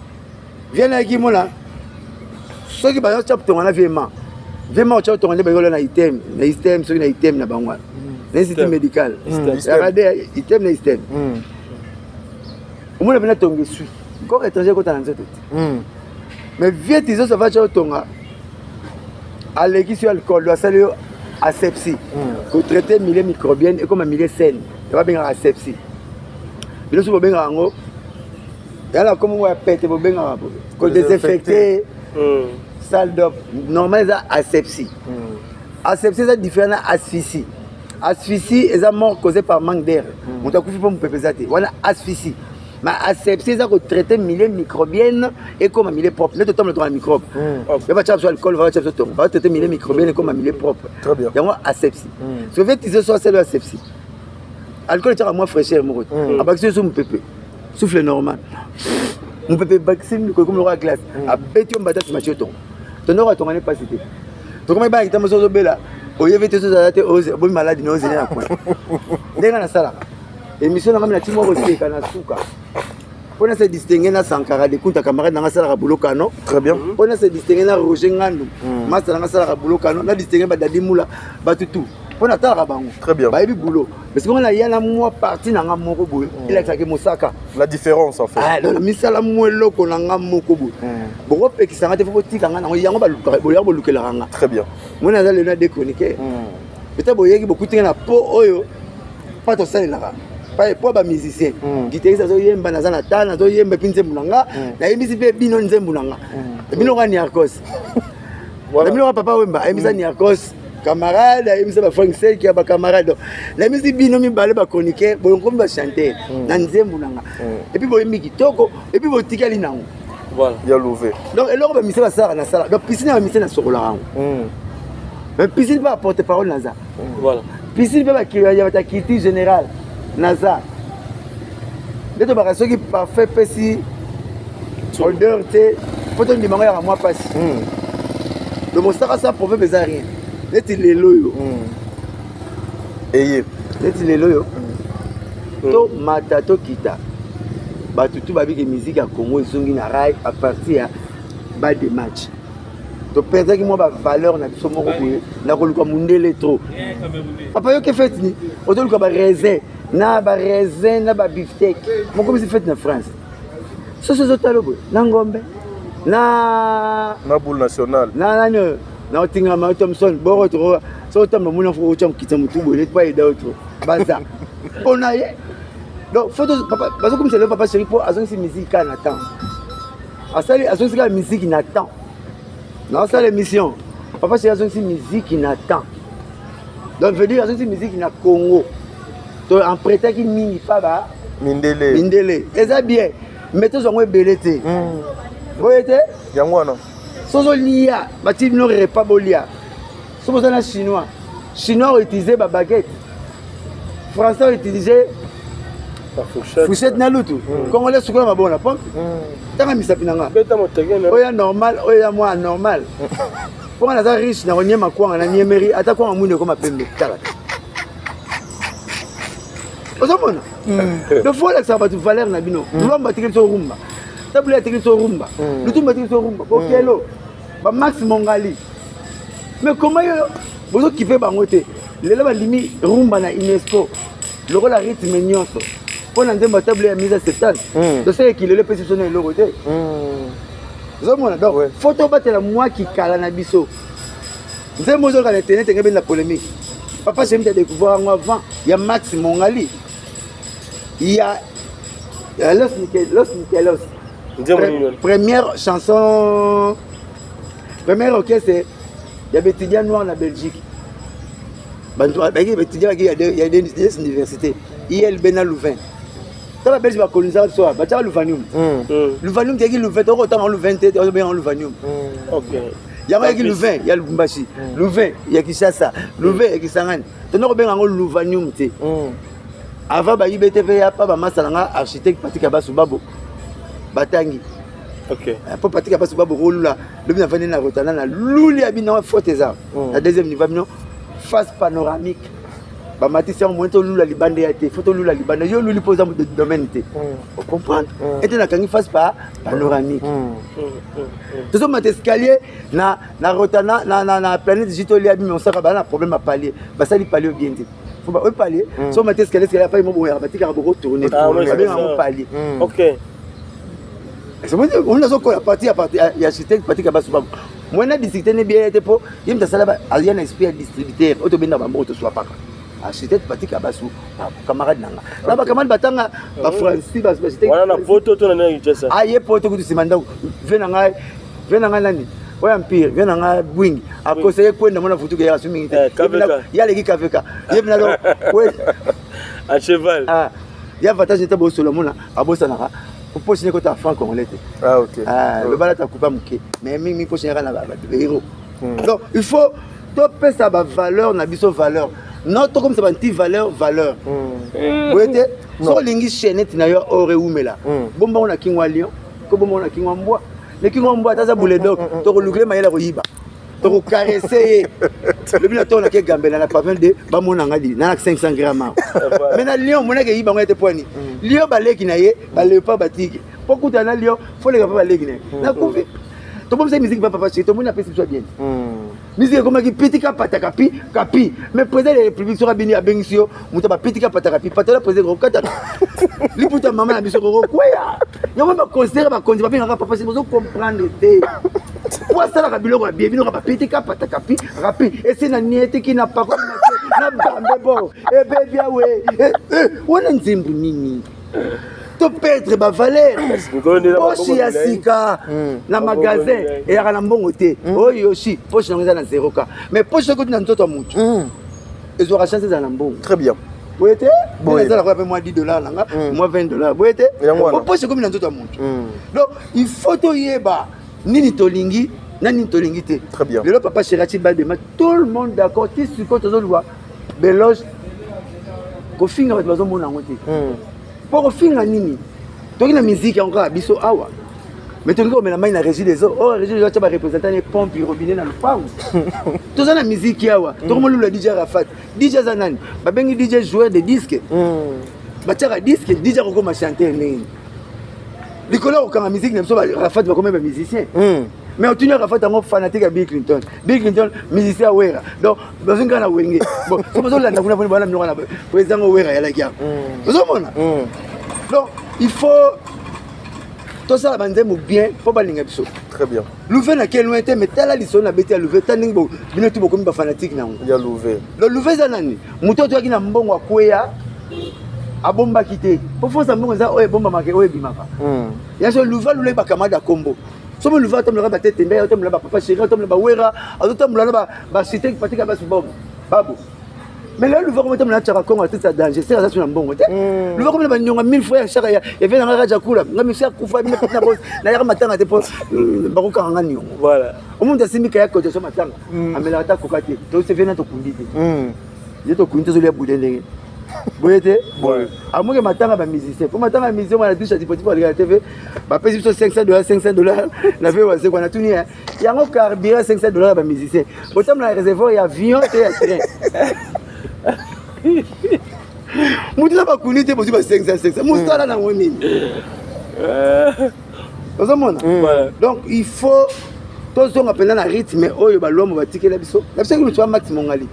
Vie nayaki mona soki bazotya tonga na vie ma vie ma otya tonga nde bayola na item, na item, soki na item na bango wana na institut médical yakade item na item, omona mpena tonga esui corps étranger ekota na nzoto te. Mais vie Tizos avatya otonga, alekisi yo alcool, asali yo asepsie, kotraite milieu microbienne ekoma milieu saine, babengaka asepsie. Bino so bobengaka yango yala kombo ya pete, bobengaka kodésinfecte salle d'op. Normal eza asepsie. Asepsie eza différent na asphyxie. Asphyxie eza mort causée par manque d'air. Moto akufi mpo mopepe eza te, wana asphyxie. Mais asepsie eza kotraite milieu microbienne ekoma milieu propre. Nde totambola toka na microbe, yo batya biso alcool, batya biso tongo, batraite milieu microbienne ekoma milieu propre. Très bien. Yango asepsie. Soki tise so asali asepsie, alcool etiaka mwa fraîcheur moko te, abakisi so mopepe, souffle normal, mopepe ebakisi mikolo ekomi lokola glace, abeti yo mbata, nsima tie tongo, tondoko atongani mpasi te. Tokomaki bana kitambo, so ozobela oyebi te, sozala te, obomi maladi na ozeli na coin. Ndenge nasalaka émission nanga, na ti moko koseka na suka mpo na se distingue na Sankara de Kunta, camarade nanga asalaka boulot kano. Très bien. Mpo na se distingue na Roger Ngandu, masa nanga asalaka boulot kano, na distingue badadi mula bato tout mpo natalaka bango. Très bien. Bayebi boulot, mais soki naya na mwa parti na nga moko boye, elakisaki mosaka. La différence, en fait. Ah, donc misala mwa eloko na nga moko boye, bokopekisanga te, fo botika nga nango. Yango balukaka, yango bolukelaka nga. Très bien. Moni aza lelo na de chroniqueur, peut-être boyeki bokuti nga na po oyo mpa tosalelaka po bamusicien, guitariste azoyemba, naza na ta nazoyemba, et puis nzembo na nga nayebisi mpe bino nzembo na nga, bino ka Niarcos na bino ka Papa Wemba ayebisa Niarcos camarade, ayebisa baFrank Seki ya bacamarade. Donc nayebisi bino mibale bachroniqueur, boyokomi bachanteur na nzembo na nga, et puis boyembi kitoko, et puis botikali nango. Voilà. Ya louvé. Donc eloko bamusicien basalaka, nasala. Donc piscine ya bamusicien nasokolaka yango, mais piscine mpe baporte parole naza, piscine mpe ya bato ya culture générale naza. Nde tobaka soki parfait pesi odeur te, mpo tondima ngo yaka mwa mpasi. Donc mosaka sa proverbe eza rien. Neti lelo oyo, Eye. neti lelo oyo tomata tokita, bato tu babiki musique ya Congo ezongi na rail à partir ya ba de match. Toperdaki mwa bavaleur na biso moko boye na koluka mundele trop. Papa, yoke fête ni ozoluka baraisin na baraisin na babifteck, mokomisi fête na France, soso ezotala boye na ngombe na Na boule nationale. Na nani oyo na otingama Thomson boro tro, so otamba mona fo otya mokita motu boye neti bayeda oyo tro baza mpona ye. Donc fo bazokomisa lelo Papa Chéri mpo azongisi musique kaka na temps, asali azongisi kaka musique na temps. Naosala émission, Papa Chéri azongisi musique na temps, donc veut dire azongisi musique na Congo. To emprêtaki mingi pa ba mindele. Mindele eza bien, mais tozwango ebele te, boye te. Yango wana. Sozolia batie bino repas, bolia. So boza na Chinois, Chinois outilize babaguette, Français outilize fourchette na lutu, Congolais sukola maboko na pompe. Tanga misapi na nga, oyo ya normal, oyo ya mwa anormal, mponga naza riche na koniema kwanga na niemeri, ata kwanga mwindu ekoma pembe. Tala, ozomona. Donc fo olakisaka bato valeur na bino. Lwambo atikeli biso rumba, Tabula atikeli biso rumba, Lutumba atikeli biso rumba, bokelo bamax mongali. Mais comment yo bozokipe bango te? Lelo bandimi rumba na UNESCO lokola rythme nyonso mpo na nzembo ya Tabula ya mise 70. Tosaleki lelo epesi biso na eloko te, ozomona. Donc fo tobatela mwa kikala na biso. Nzembo ozoyoka na internet ngai na polémique, Papa Chéri a découvert yango avant ya Max Mongali ya Los Nikelos. Première chanson, première orchestre ya baétudiant noir na Belgique. Bayaki baétudiant, baki ya des université ILB na Louvain. Ta babelge bakolonisaka biso, batiaka Lovanium. Lovanium teyaki Louvain, tokotanga Louvain te, tobenga Lovanium. Yango yaki Louvain ya Lubumbashi, Louvain ya Kinshasa, Louvain ya Kisangani, tona kobenga yango Lovanium te. Avant bayibe te mpe ya pa bamasa na nga architecte Patrick Abasu Babo batangi mpo Patrick Abasu Babo kolula lobi nafandi na Rotana na luli ya bino, faute eza na deuxième niveau bino, face panoramique bamatisi yango. Moyen tolula libanda ya te, fo tolula libanda. Yo oluli mpo oza domaine te, ocomprendre ete nakangi face pa panoramique. Tozomata escalier na Rotana na Planète J, tolia bimi osaka baa na problème ya palier, basali palier bien te. Fo oyo palier, so omata escalier, escalier apai mo boyaka, batikaka bokotourne, babenga yango palier. Omoni, azokola parti ya architecte Patrick Abasu Babo. Moyen na distributeur ne bien te, mpo ye moto asala, aza na esprit ya distributeur oyo tobendaka bamboko, toswapaka. Architecte Patrick Abasu, camarade na nga na bacamarade batanga bafrancis. Wana na poto to na ndenge Kinshasa? Aye poto kutu nsima ndako ve na ngai, ve na ngai nani. Oyo empire vie na nga bwingi akoseye kwenda mona futuka yaka su mingi te. Eh, KVK. Ye aleki KVK. Ye pena lo À cheval. Ah, ya avantage nete bosolo mona abosanaka poche ne kota franc congolais te. Ah ok. Ah, lobala ta kupa moke mais mingi mingi poche yaka na ba héros. Donc il faut topesa ba valeur na biso valeur. Non tokomisa ba anti valeur valeur. Boye te soki olingi chaînette na yo or eumela. Bomba ngo na kingo ya lion, ko bomba ngo na kingo ya mbwa. Na kingo ya mbwa ata aza bulldog, tokolukile mayele ya koyiba. Tokokarese ye. Lobi na ntongo nake gambela na pavillon de bamona nga di na 500 grammes awa. Mais na lion monaki eyiba ngo ete poani. Lion baleki na ye, ba léopard ba tigre. Po kuta na lion, faut leka pa baleki na ye. Nakufi. Tobomisa musique pa papa chéri, tomoni apesi biso ya bien. Musique ekomaki piti kapata kapi kapi. Mais président de la République soki abini abengisi yo, moto ba piti kapata kapi, patala président kokatana. Liputa mama na biso kokokweya. Yango ba conseiller bakonzi babengaka papa chéri, bozo comprendre te. Po asalaka biloko ya bien, biloko ba piti kapata kapi rapi. Esi na nietiki na pako na bambe bo. Ebebi awe. Wana nzembo nini? To perdre ba valeur. Poche ya sika na magasin eyaka na mbongo te. Oyo yoshi poche nango eza na 0 k. Mais poche soki oti na nzoto ya mutu ezwaka chance ezala na mbongo. Très bien. Boye te? Boye. Ezala kwa pe mwa 10 $ nanga, mwa 20 $. Boye te? Yango wana. Po poche ekomi na nzoto ya mutu. Donc il faut toyeba nini tolingi na nini tolingi te. Très bien. Lelo papa Cherati Badema, tout le monde d'accord, ti sikoyo tozoluka beloge kofinga bato bazomona yango te. Po kofinga nini? Toki na musique yango kaka biso awa. Mais tolingi komela mai na régie des eaux. Oh, régie des eaux atia ba représentant ne pompe robinet na lopango. Toza na musique awa. Tokomolula DJ Arafat. DJ aza nani? Babengi DJ joueur de disque. Batiaka disque, DJ akokoma chanteur ndenge. Likolo ya kokanga musique na biso ba Arafat bakomi ba musicien. Mais otuni Arafat yango fanatique ya Bill Clinton. Bill Clinton musicien ya Wera. Donc bazongi kaka na Wenge. Bon, soki bazolanda kuna mpona bana minoko na président ngo Wera yalaki awa. Ozomona? Donc il faut tosala banzembo bien mpo balinga biso. Très bien. Louve na ke loin te, mais tala lisolo na beti ya Louve, ta ndenge bino tu bokomi ba fanatique nango. Ya Louve. Le Louve eza nani? Moto oyo toyaki na mbongo akweya abombaki te. Po force ya mbongo eza oyo ebombamaka oyo ebimaka. Ya so Louve alulaki ba camarade ya kombo. Soki Louve atambolaka ba tete mbe, atambola ba papa chéri, atambola ba Wera, azotambola na ba cité patika basi bobo. Babo. Mais là, Louve akomi tambola na Tchaka Kongo, atiti ya danger, c'est aza na mbongo te. Louve akomi na ba nyonga 1000 fois ya chaka ya ya vena nga Raja Kula, nga misi akufa bino na boss, na yaka matanga te po bakokanga nga nyongo. Voilà. Omuntu asimbi kaya kote so matanga, amelaka ta koka te, to se vena tokundi te. Ye tokundi te zolia bude ndenge. Boye te? Boye. Amoke matanga ba musicien. Po matanga ba musicien wana dusha tipo tipo alika TV, bapesi biso 500 $, 500 $ na ve wazekwa na tuni hein. Yango carburant 500 $ ba musicien. Botambola na réservoir ya avion te ya train. Mutu na bakuni te bozwi ba 500 500. Mosala nango nini? Ozomona? Donc il faut tozonga mpenza na rythme oyo balombo batikela biso. Na biso moto ya Max Mongali.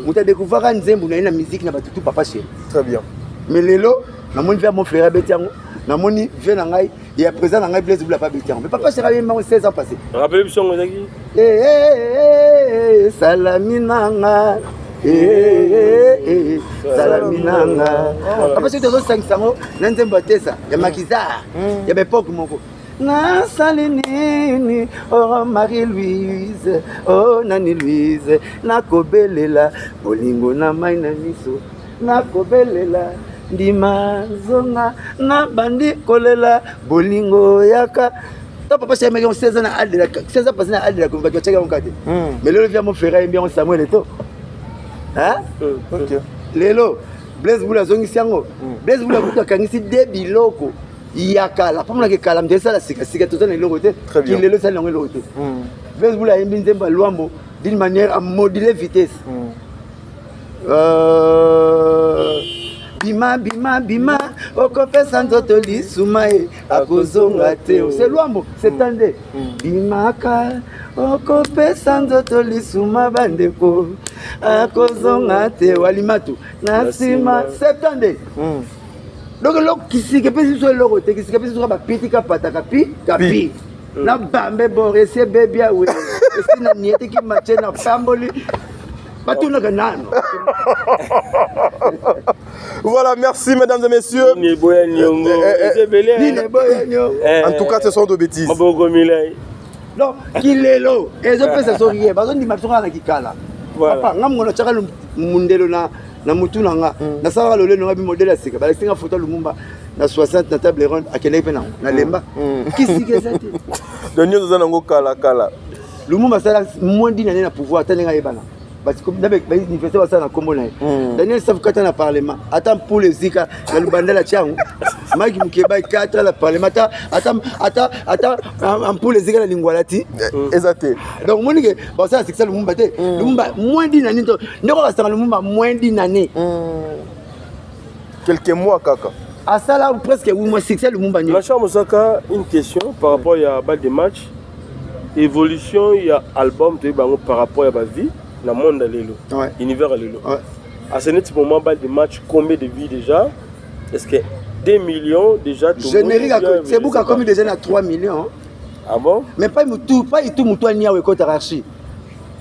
Moto adécouvraka nzembo na ye na musique na bato tout papa chéri. Très bien. Mais lelo namoni vieux mon frère abeti yango, namoni vieux na ngai ya président na ngai Blaise Bula pa abeti yango. Mais papa chéri ayemba yango 16 ans passé. Rappelez biso yango ezaki. Eh, eh, eh, salami nanga. Eh, eh, eh, salami nanga. Papa chéri tozosangisa yango na nzembo ya Tesa ya Makizar ya ba époque moko. Nasali nini oh Marie-Louise, oh nani Louise, nakobelela bolingo na mai na miso, nakobelela ndima zonga nabandi kolela bolingo yaka. Ta papa chéri meki 16 ans na Adela, 16 ans passé na Adela bato batiaki yango kate. Mais lelo via mon frère ayembi yango Samuel Eto'o. Hein? Ok. Lelo Blaise Bula azongisi yango. Blaise Bula kutu akangisi de biloko ya kala mpo monaka ekala moto esala sikasika toza na eloko te. Très bien. Kilelo esali yango eloko te. Blaise Bula ayembi nzembo ya Lwambo d'une manière à moduler vitesse. Bima bima bima okopesa nzoto lisuma ye akozonga te. C'est Lwambo 72. Bimaka okopesa nzoto lisuma bandeko akozonga te walimatu na nsima 72. Donc eloko kisika epesi biso eloko te, kisika epesi biso bapiti kapata kapi kapi na bambe bor esi ebebi awe esi na nietiki matie na pamboli batunaka nano. Voilà, merci mesdames et messieurs. Nini eboya niongo. Eza ebele, hein. Nini eboya niongo. En tout cas, ce sont de bêtises. Maboko milai. Donc kilelo ezopesa so rien, bazondima biso kaka na kikala. Papa, nga mongo natiaka mundelo na mutu na nga, nasalaka lolendo nga bi modele ya sika. Balakisi nga foto ya Lumumba na 60 na table ronde, akendaki mpe nango na lemba. Kisika eza te. Donc nyonso eza nango kala kala. Lumumba asala moins d'une année na pouvoir, ata ndenge ayebana, bauniversité basala na nkombo na ye. Daniel Safu kata na parlement, ata mpula ezika na lubanda na tiango. Mike Mukebai 4 na parlement, ata mpula ezika na lingwala ti. Eza te. Donc omoni ke basala succès Lumumba te. Lumumba moins d'une année, ndeko basanga Lumumba moins d'une année. Quelques mois kaka. Asala presque 8 mois, succès Lumumba nyonso. Blanchard Mosaka, une question par rapport à balle de match. Évolution, il y a album de bango par rapport à ma vie, dans le monde à lelo, univers à lelo. À ce net moment, balle de match, combien de vues déjà? Est-ce que 2 millions déjà tout le monde Générique, vient, mais c'est je beaucoup sais pas. comme déjà à 3 millions. Ah bon? Mais pas mutu, pas tout mutu ani awe kota rachi.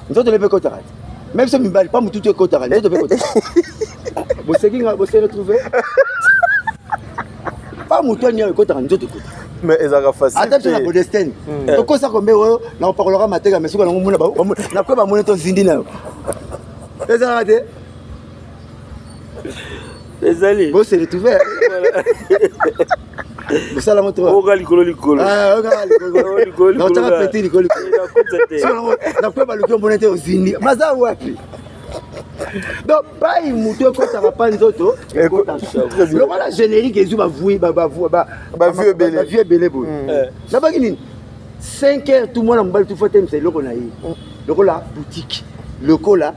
Nzoto lepe kota rachi. Même si mibali pas mutu tu kota rachi, nzoto pe kota. Boseki nga bose retrouver. Pas mutu ani awe kota nzoto kota. Mais ezalaka facile Ata biso na te. Bodestine tokosa kombe oyo na kopakolaka mateka, mais soki nango mona nakoyeba bamoni tozindi na yo, ezalaka te. Ezali. Bose retrouver, bosala moto. Oka likolo likolo. Ah, oka likolo. Likolo, likolo. Naotaka pete likolo likolo. Nakota te. Soki nango nakoyeba baluki, omona te ozindi baza wapi. Donc pai motu ekotaka pa nzoto ekotaka. Très bien. Lokola générique ezwi bavui Bavues ebele. Bavues ebele boye, nabaki nini? 5 heures tu, mwana mobali tu fo atemisa eloko na ye, lokola boutique, lokola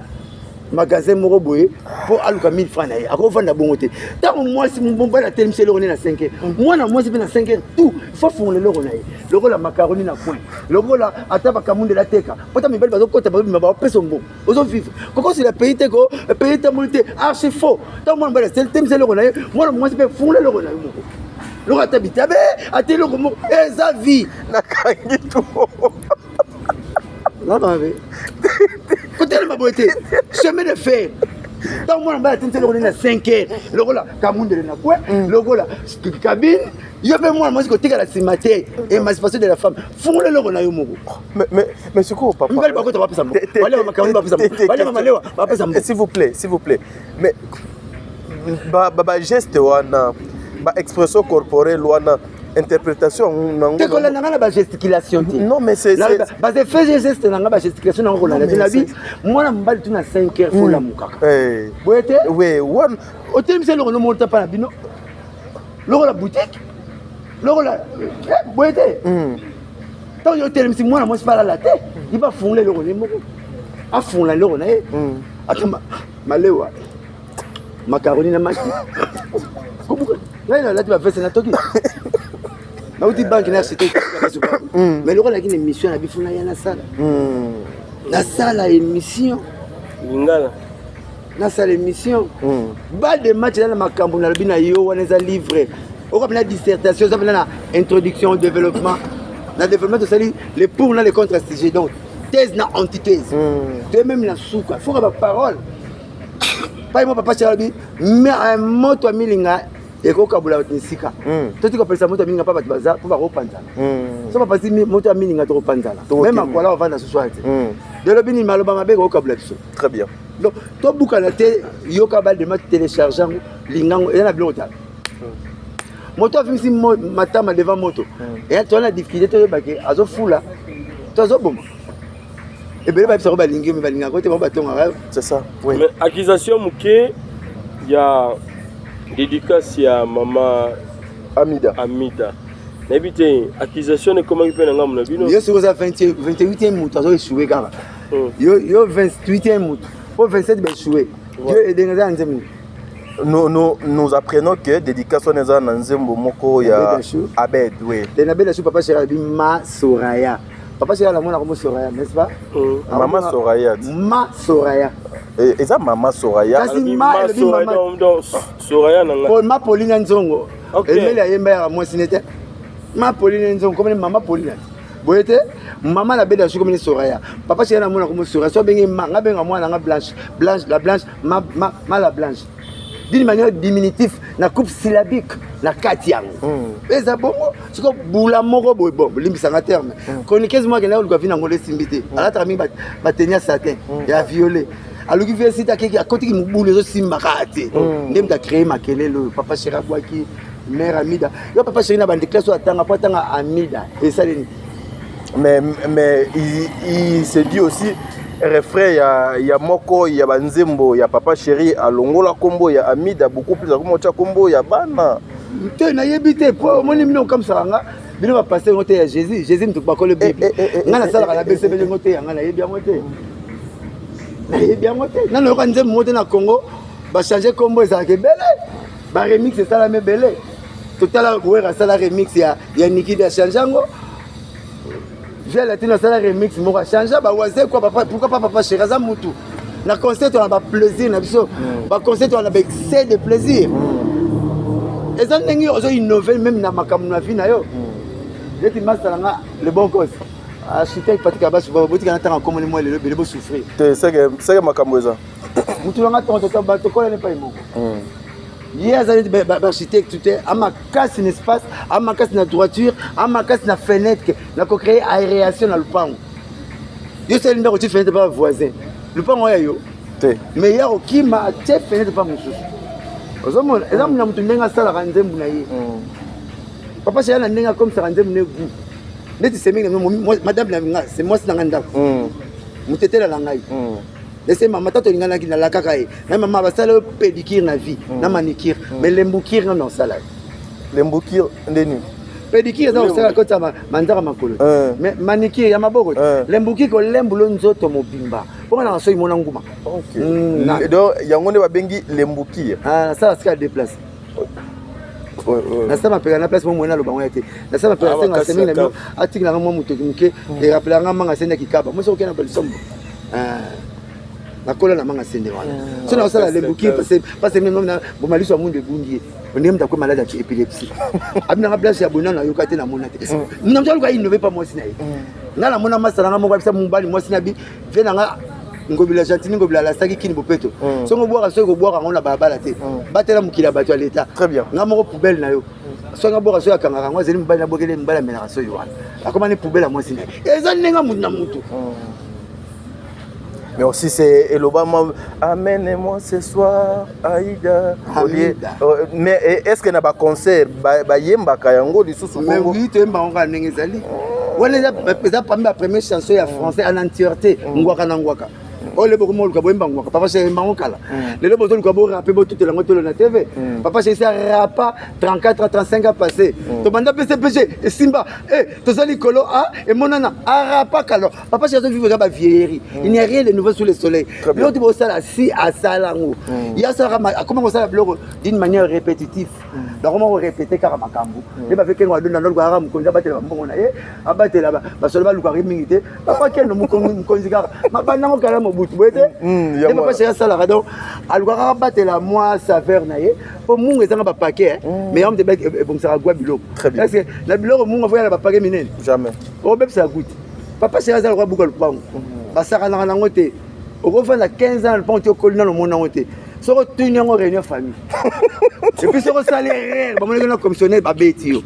magasin moko boye, mpo aluka 1000 francs na ye. Akovanda bongo te. Ntango mwasi mobali atelemisa eloko nde na 5 heures, mwana mwasi mpe na 5 heures tout fo afungola eloko na ye, lokola macaroni na coin, lokola ata bakamundela ateka, mpo ta mibali bazokota, bazobima, bapesa mbongo, ozovivre. Kokosela pays te, ko pays tamboli te, archi faux. Ntango mwana mobali atelemisa eloko na ye, mwana mwasi mpe fungola eloko na ye moko, eloko ata bitabe, ata eloko moko, eza vie. Nakangi tu. Nabamabe kotelema boye te, chemin de fer. Ntango mwana mobali atemisa eloko nde na 5 heures, lokola kamundele na kwe, lokola cabine, yo mpe mwana mwasi kotikala nsima te. Émancipation de la femme, fungola eloko na yo moko. Mais sikoyo papa. Mibali bakota, bapesa mbongo, balia makaroni, bapesa mbongo, balia malewa, bapesa mbongo. S'il vous plaît, s'il vous plaît. Mais ba geste wana, ba expression corporelle wana, interprétation nango. Te, kolanda nga na bagesticulation te. Non, mais c'est Baeffet geste na nga, bagesticulation nango, kolanda te. Na bi mwana mobali tu na 5 heures fo lamukaka boye te. Oui, wana. Otelemisa eloko no moko tapa na bino, lokola boutique, lokola boye te. Ntango yo otelemisi, mwana mwasi mpe alala te, ye bafungola eloko na ye moko, afungola eloko na ye, ata malewa, makaroni na maki. Ngai nalati baveste, natoki, nauti banke na acheté, mais lokola naki na émission na biso, naya nasala nasala émission. Lingala. Nasala émission balle de match eza na makambo nalobi na yo wana. Eza livre okoka mpena dissertation, eza mpena na introduction, développement. Na développement tosali le pour na le contre sujet, donc thèse na antithèse, toye même na suka foka baparole. Pai mo papa alobi moto ya milinga ekokabola bato esika. Totika kopelisa moto ya milinga mpa bato baza mpo bakopanzana. So bapasi moto ya milinga, tokopanzana, même akwala ovanda susu wana te. Elobi nini? Maloba mabe ekokabola biso. Très bien. Donc tobukana te. Yoka balle de match, télécharge yango, lingango eza na biloko. Tala moto afimisi matama devant moto, eya toza na difficulté toyebake azofula to azoboma. Ebele bayebisako balingi yo, me balingaka te, bango batongaka. C'est ça, oui. Mais accusation moke ya dédicace ya mama Amida. Amida, nayebi te, accusation ekomaki mpe na ngambo na bino. Yo soki oza 28e, moto azo échoué kaka. Yo 28e moto po 27 baéchoué. Yo edenge eza na nzembo. Nous apprenons que dédicace wana eza na nzembo moko ya Abed, oui. Te, na Abed Achour, papa chéri alobi ma Soraya. Papa chéri alamona komo Soraya, n'est-ce pas? Mama Soraya. Ma Soraya. Eza mama Soraya. Kasi ma elobi mama. Soraya na nga ma Pauline Nzongo. Emeli ayemba yaka mwasi ne te, ma Pauline Nzongo komoni mama Pauline boye te, mama na Abed Achour komoni Soraya. Papa chéri namona komo Soraya, so abenge ma, nga benga mwana nga Blanche, Blanche la Blanche, ma, ma, ma la Blanche. D'une manière diminutif na coupe syllabique na kati yango. Eza bongo siko bula moko boye, bon, bolimbisanga terme, chroniqueuse moko akendaki koluka vie nango esimbi te. Alataka mingi bateni ya satin ya violet, aluki vie esita, akeki akotiki mobulu, ezosimba kaka te. Nde moto acréé makelele oyo. Papa Chéri abwaki mare Amida. Yo Papa Chéri na bande classe oyo atanga po atanga Amida esaleni. Mais il se dit aussi refrain ya moko ya banzembo ya Papa Chéri, alongola nkombo ya Amida, beaucoup plus akoma otya nkombo ya bana. Te, nayebi te, po omoni bino okamisaka nga, bino bapaster yango te ya Jésus. Jésus moto bakolo Bible. Ngai nasalaka na BCBG yango te, yanga nayebi yango te, nayebi yango te. Nano yoka nzembo moko te na Congo bachange nkombo. Ezalaka ebele, baremix esalami ebele. Totala Wera asala remix ya Nikidi, achange yango. Via Latino asala remix moko, achange bawaze quoi. Papa, pourquoi pas Papa Chéri? Aza mutu na concert wana, baplaisir na biso, baconcert wana, baexcès de plaisir. Eza ndenge ozo innove même na makambo na vie na yo. Neti master na nga, le bon cause, architecte Patrick Abasu, botika na ntanga komoni mwa lelo ebele bosouffrir. Te, seke makambo eza. Mutu na nga ntongo tokola ne pai moko. Ye aza neti baarchitecte te, amakasi na espace, amakasi na droiture, amakasi na fenêtre, na kocréer aération na lupango. Yo sali ndako, ti fenêtre pa voisin, lupango oyo ya yo te. Mais ya kokima, atie fenêtre pa mosusu. Ozomona eza na motu ndenge asalaka nzembo na ye. Papa Chéri na ndenge akomisaka nzembo ne goût neti semeki na madame na nga, se mwasi na nga ndako, motetela na ngai. Ese mama tata olinganaki, nalakaka ye na mama basala yo pédicure na vie na manicure, mais lembukire nga na osala ye. Lembukire ndeni? Pédicure eza kosala kota manzaka makolo, mais manicure ya maboko. Lembukire, kolembula nzoto mobimba mpo nga na soki mona nguma. Donc yango nde babengi lembukire? Nasala sika déplace, nasala mapeka na place mo moye, naloba ngo ya te. Nasala mapeka, nasenga semeki na bino atikelanga mwa motoki moke, erapelanga manga sende ya kikaba mosi okenda balisombo. Nakola na manga sende wana. So nakosala lembuki parce boma liso ya mundu ebungi ye, ondenge moto akwe malade ya épilepsie, abinanga place ya bona nayoka te, namona te. Na moto aluka innove pa mwasi na ye. Nga namona masalanga moko abisa mobali mwasi na bi ve nanga Ngobila Gentini Ngobila alasaki kini bopeto. Songo obwaka, soki kobwaka yango na balabala te, batela mokili ya bato ya leta. Nga moko poubelle na yo, soki abwaka, soki akangaka yango, azali mobali nabwakele mobali amelaka soki wana akoma ne poubelle ya mwasi na ye. Eza ndenge mutu na mutu. Mais aussi c'est elobama amène-moi ce soir Aïda. Mais est-ce que na ba concert bayembaka yango lisusu? Mais oui, toyemba yango kaka ndenge ezali wana. Eza parmi ba première chanson ya français en entièreté, ngwaka na ngwaka oyo lelo bokoma oluka boyemba ngwaka. Papa Chéri yemba yango kala. Lelo bozoluka borape, botutela yango tolo na TV. Papa Chéri arapa 34 ans, 35 ans passé. Tobanda PCPG esimba, toza likolo a emonana, arapa kala. Papa Chéri azovivre kaka bavieillerie. Il n'y a rien de nouveau sous le soleil. Biloko ti bosala si asala yango, ye asalaka, akoma kosala biloko d'une manière répétitive. Donc akoma korépéte kaka makambo nde bafe kengo adonda ndoluka kaka mokonzi abatela bambongo na ye, abatela basolo balukaka ye mingi te. Papa kendo mokonzi kaka mabandango kala Mobutu boye te nde Papa Chéri asalaka. Donc alukaka kaka abatela mwa saveur na ye, mpo mungu ezanga bapaquet, mais yango moto ebongisaka gwa biloko. Est ce que na biloko mungu avoya na bapaquet minene? Jamais. Obebisaka goût. Papa Chéri aza lokwa buka lupango, basakanaka nango te. Okofanda 15 ans na lupango te, okoli nano omona yango te. Soki otuni yango, réunion famille. Et puis soki osali erreur, bamonaki na commissionnaire, babeti yo.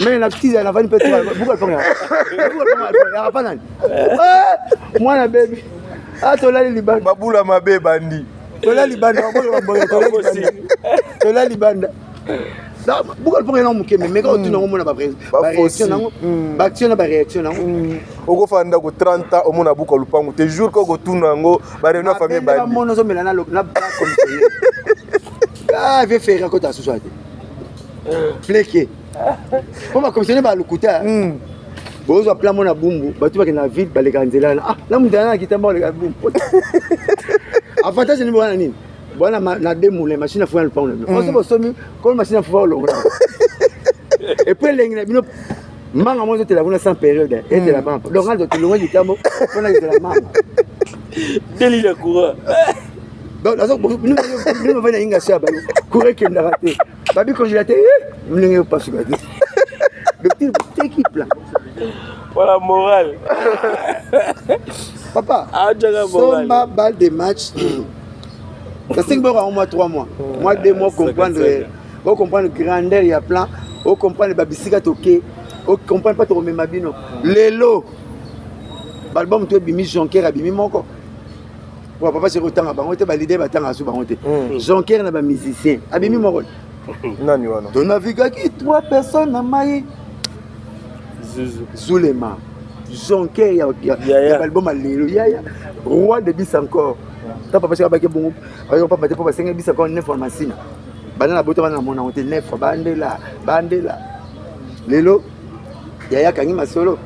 Mais na petite navandi mpe buka lupango yaka pa nani mwana bebi a tolali libanda. Babula mabe bandi. Tola libanda, tola libanda. Buka lupango yana moke, mais meka otuna yango, omona baréaction nango, baaction na baréaction nango. Okofanda ndako 30 ans, omona buka lupango te. Jour koko otuna yango, baréunion famille bandi. Bamona ozomela na commissionnaire. Ah, vie fere akota susu te, pleke mpo bacommissionnaire balukuta. Bozwa plan mona bumbu, bato bakende na ville, baleka nzela wana. Ah, na moto ana kitamba oleka bumbu, avantage nini wana? Nini bwana na deux moulin, machine afuka na lupango na bino. Oso bosomi kono machine afuka, olongola. Et puis elengi na bino, manga mo ezotela kuna sans période, etela manga. Donc nga tolongo litambo mpona etela manga. Deli ya courant. Donc bino bavandi na inga so ya bango, courant ekendaka te, babi congélateur ndenge opasuka te. Docteur teki plan. Voilà, moral. Papa, somba balle de match. Nasengi boyoka yango mwa 3 mois, mwa 2 mois, comprendre, ocomprendre grandeur ya plan, ocomprendre babisika toke, ocomprendre mpa tokomema bino. Lelo baalbum to ebimi, Jonker abimi moko. Po papa soki otanga bango te, baleader batanga so bango te. Jonker na bamusicien abimi moko. Nani wana? Tonavigaki trois personnes na mai. Zuzu. Zulema Jonker Yaya. ya baalbum ya lelo, yaya roi de bis encore. Ta papa soki abaki bongo, ayoka pamba te, mpo basenge bis encore neuf fois. Masina banda na bota bana na mona yango te, neuf fois bandela bandela. Lelo yaya akangi masolo.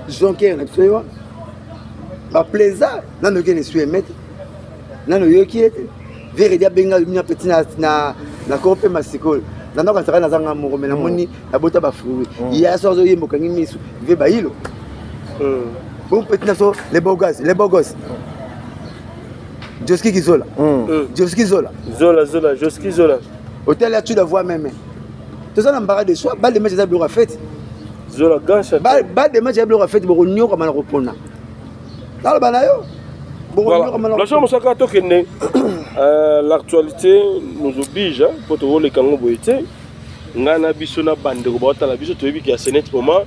Jonker na biso ye wana baplaisa nano oyoki na esu emete, nano oyoki ye te. Veredi abenga bino petit na koko mpe masikoyo na ndako ansaka nazanga moko me namoni nabota bafruit. Ya so azoyemba, okangi miso ve bayilo bon petit na so, les beaux gosses, les beaux gosses, Joski Kizola. Joski Zola. Zola, Zola, Joski Zola. Hotel ya tu la voix même, toza na mbara de choix. Balle de match eza biloko ya fete. Zola Gansha. Balle de match eza biloko ya fete, bokonyokama na kopona, naloba na yo. Voilà. Bokonyokama na Blanchard Mosaka, tokende. L'actualité nous oblige, hein, po tokoleka yango boye te. Ngai na biso na bandeko baotala biso, toyebi ke ya ce moment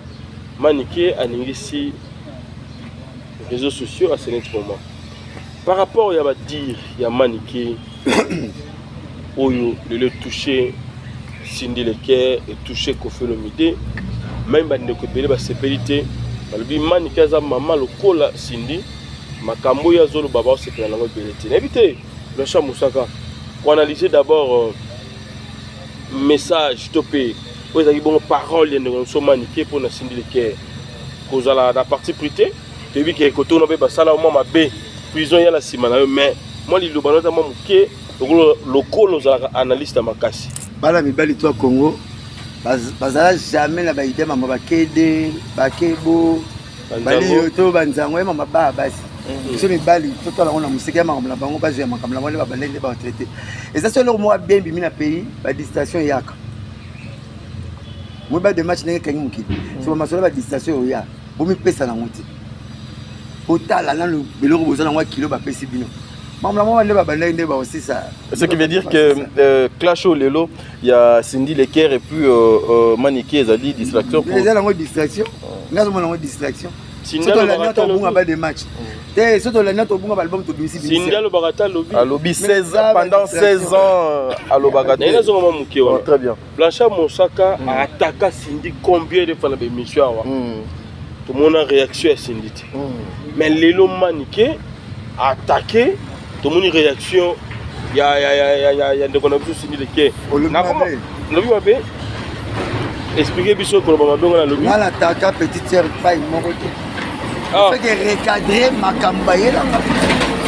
Manike aningisi réseaux sociaux à ce moment par rapport ya badires ya Manike oyo lelo touché Cindy Leker et touché Koffi Olomide. Même bandeko ebele basepeli te, balobi Manike aza mama lokola Cindy, makambo oyo azoloba baosepela nango ebele te. Nayebi te, Blanchard Mosaka, koanalyse d'abord message to mpe oyo ezalaki bongo parole ya ndeko na biso Manike mpona Cindy Leker. Kozala na parti pris te, toyebi ke kotona mpe basala mwa mabe, prison ya na nsima na yo, mais mwa liloba no ata mwa moke, lokolo ozalaka analyste ya makasi. Bana mibali to ya Congo bazala jamais na baide mama bakede bakebo. Banzango. Baliyo to banzango ye mama baya basi. Biso mibali totala yango na mosika ya makambo na bango, bazwa ya makambo na bango nde babandaki nde batraite. Eza so eloko moko bien bimi na pays, badistraction eyaka. Moi ba de match ndenge ekangi mokili so, bamasolo ya badistraction oya bomipesa nango te. Botala nanu biloko boza nango ya kilo bapesi bino, makambo na bango nde babandaki nde baosisa. Ce qui veut dire que clash au lelo, il y a Cindy Leker et puis Manike ezali distraction pour Eza nango distraction, nga azomona yango distraction. Cindy Soki tolandi alobaka tobunga alobi. ba de match te, soki tolandi tobunga baalbum tobimisi. Cindy alobaka ata alobi. Alobi 16 ans, ça, pendant distraction. 16 ans alobaka Naye te. nazonga mwa moke wana. Très bien. Blanchard Mosaka aataka Cindy combien de fois na baémission awa? Tomona réaction ya Cindy te. Mais lelo Manike attaqué, tomoni réaction ya ndeko na biso Cindy Leke. Olobi mabe. Lobi mabe, explique biso koloba mabe ngo nalobi. Nga nataka petite sœur pai moko te. Ah. Feke recadre makambo bayelanga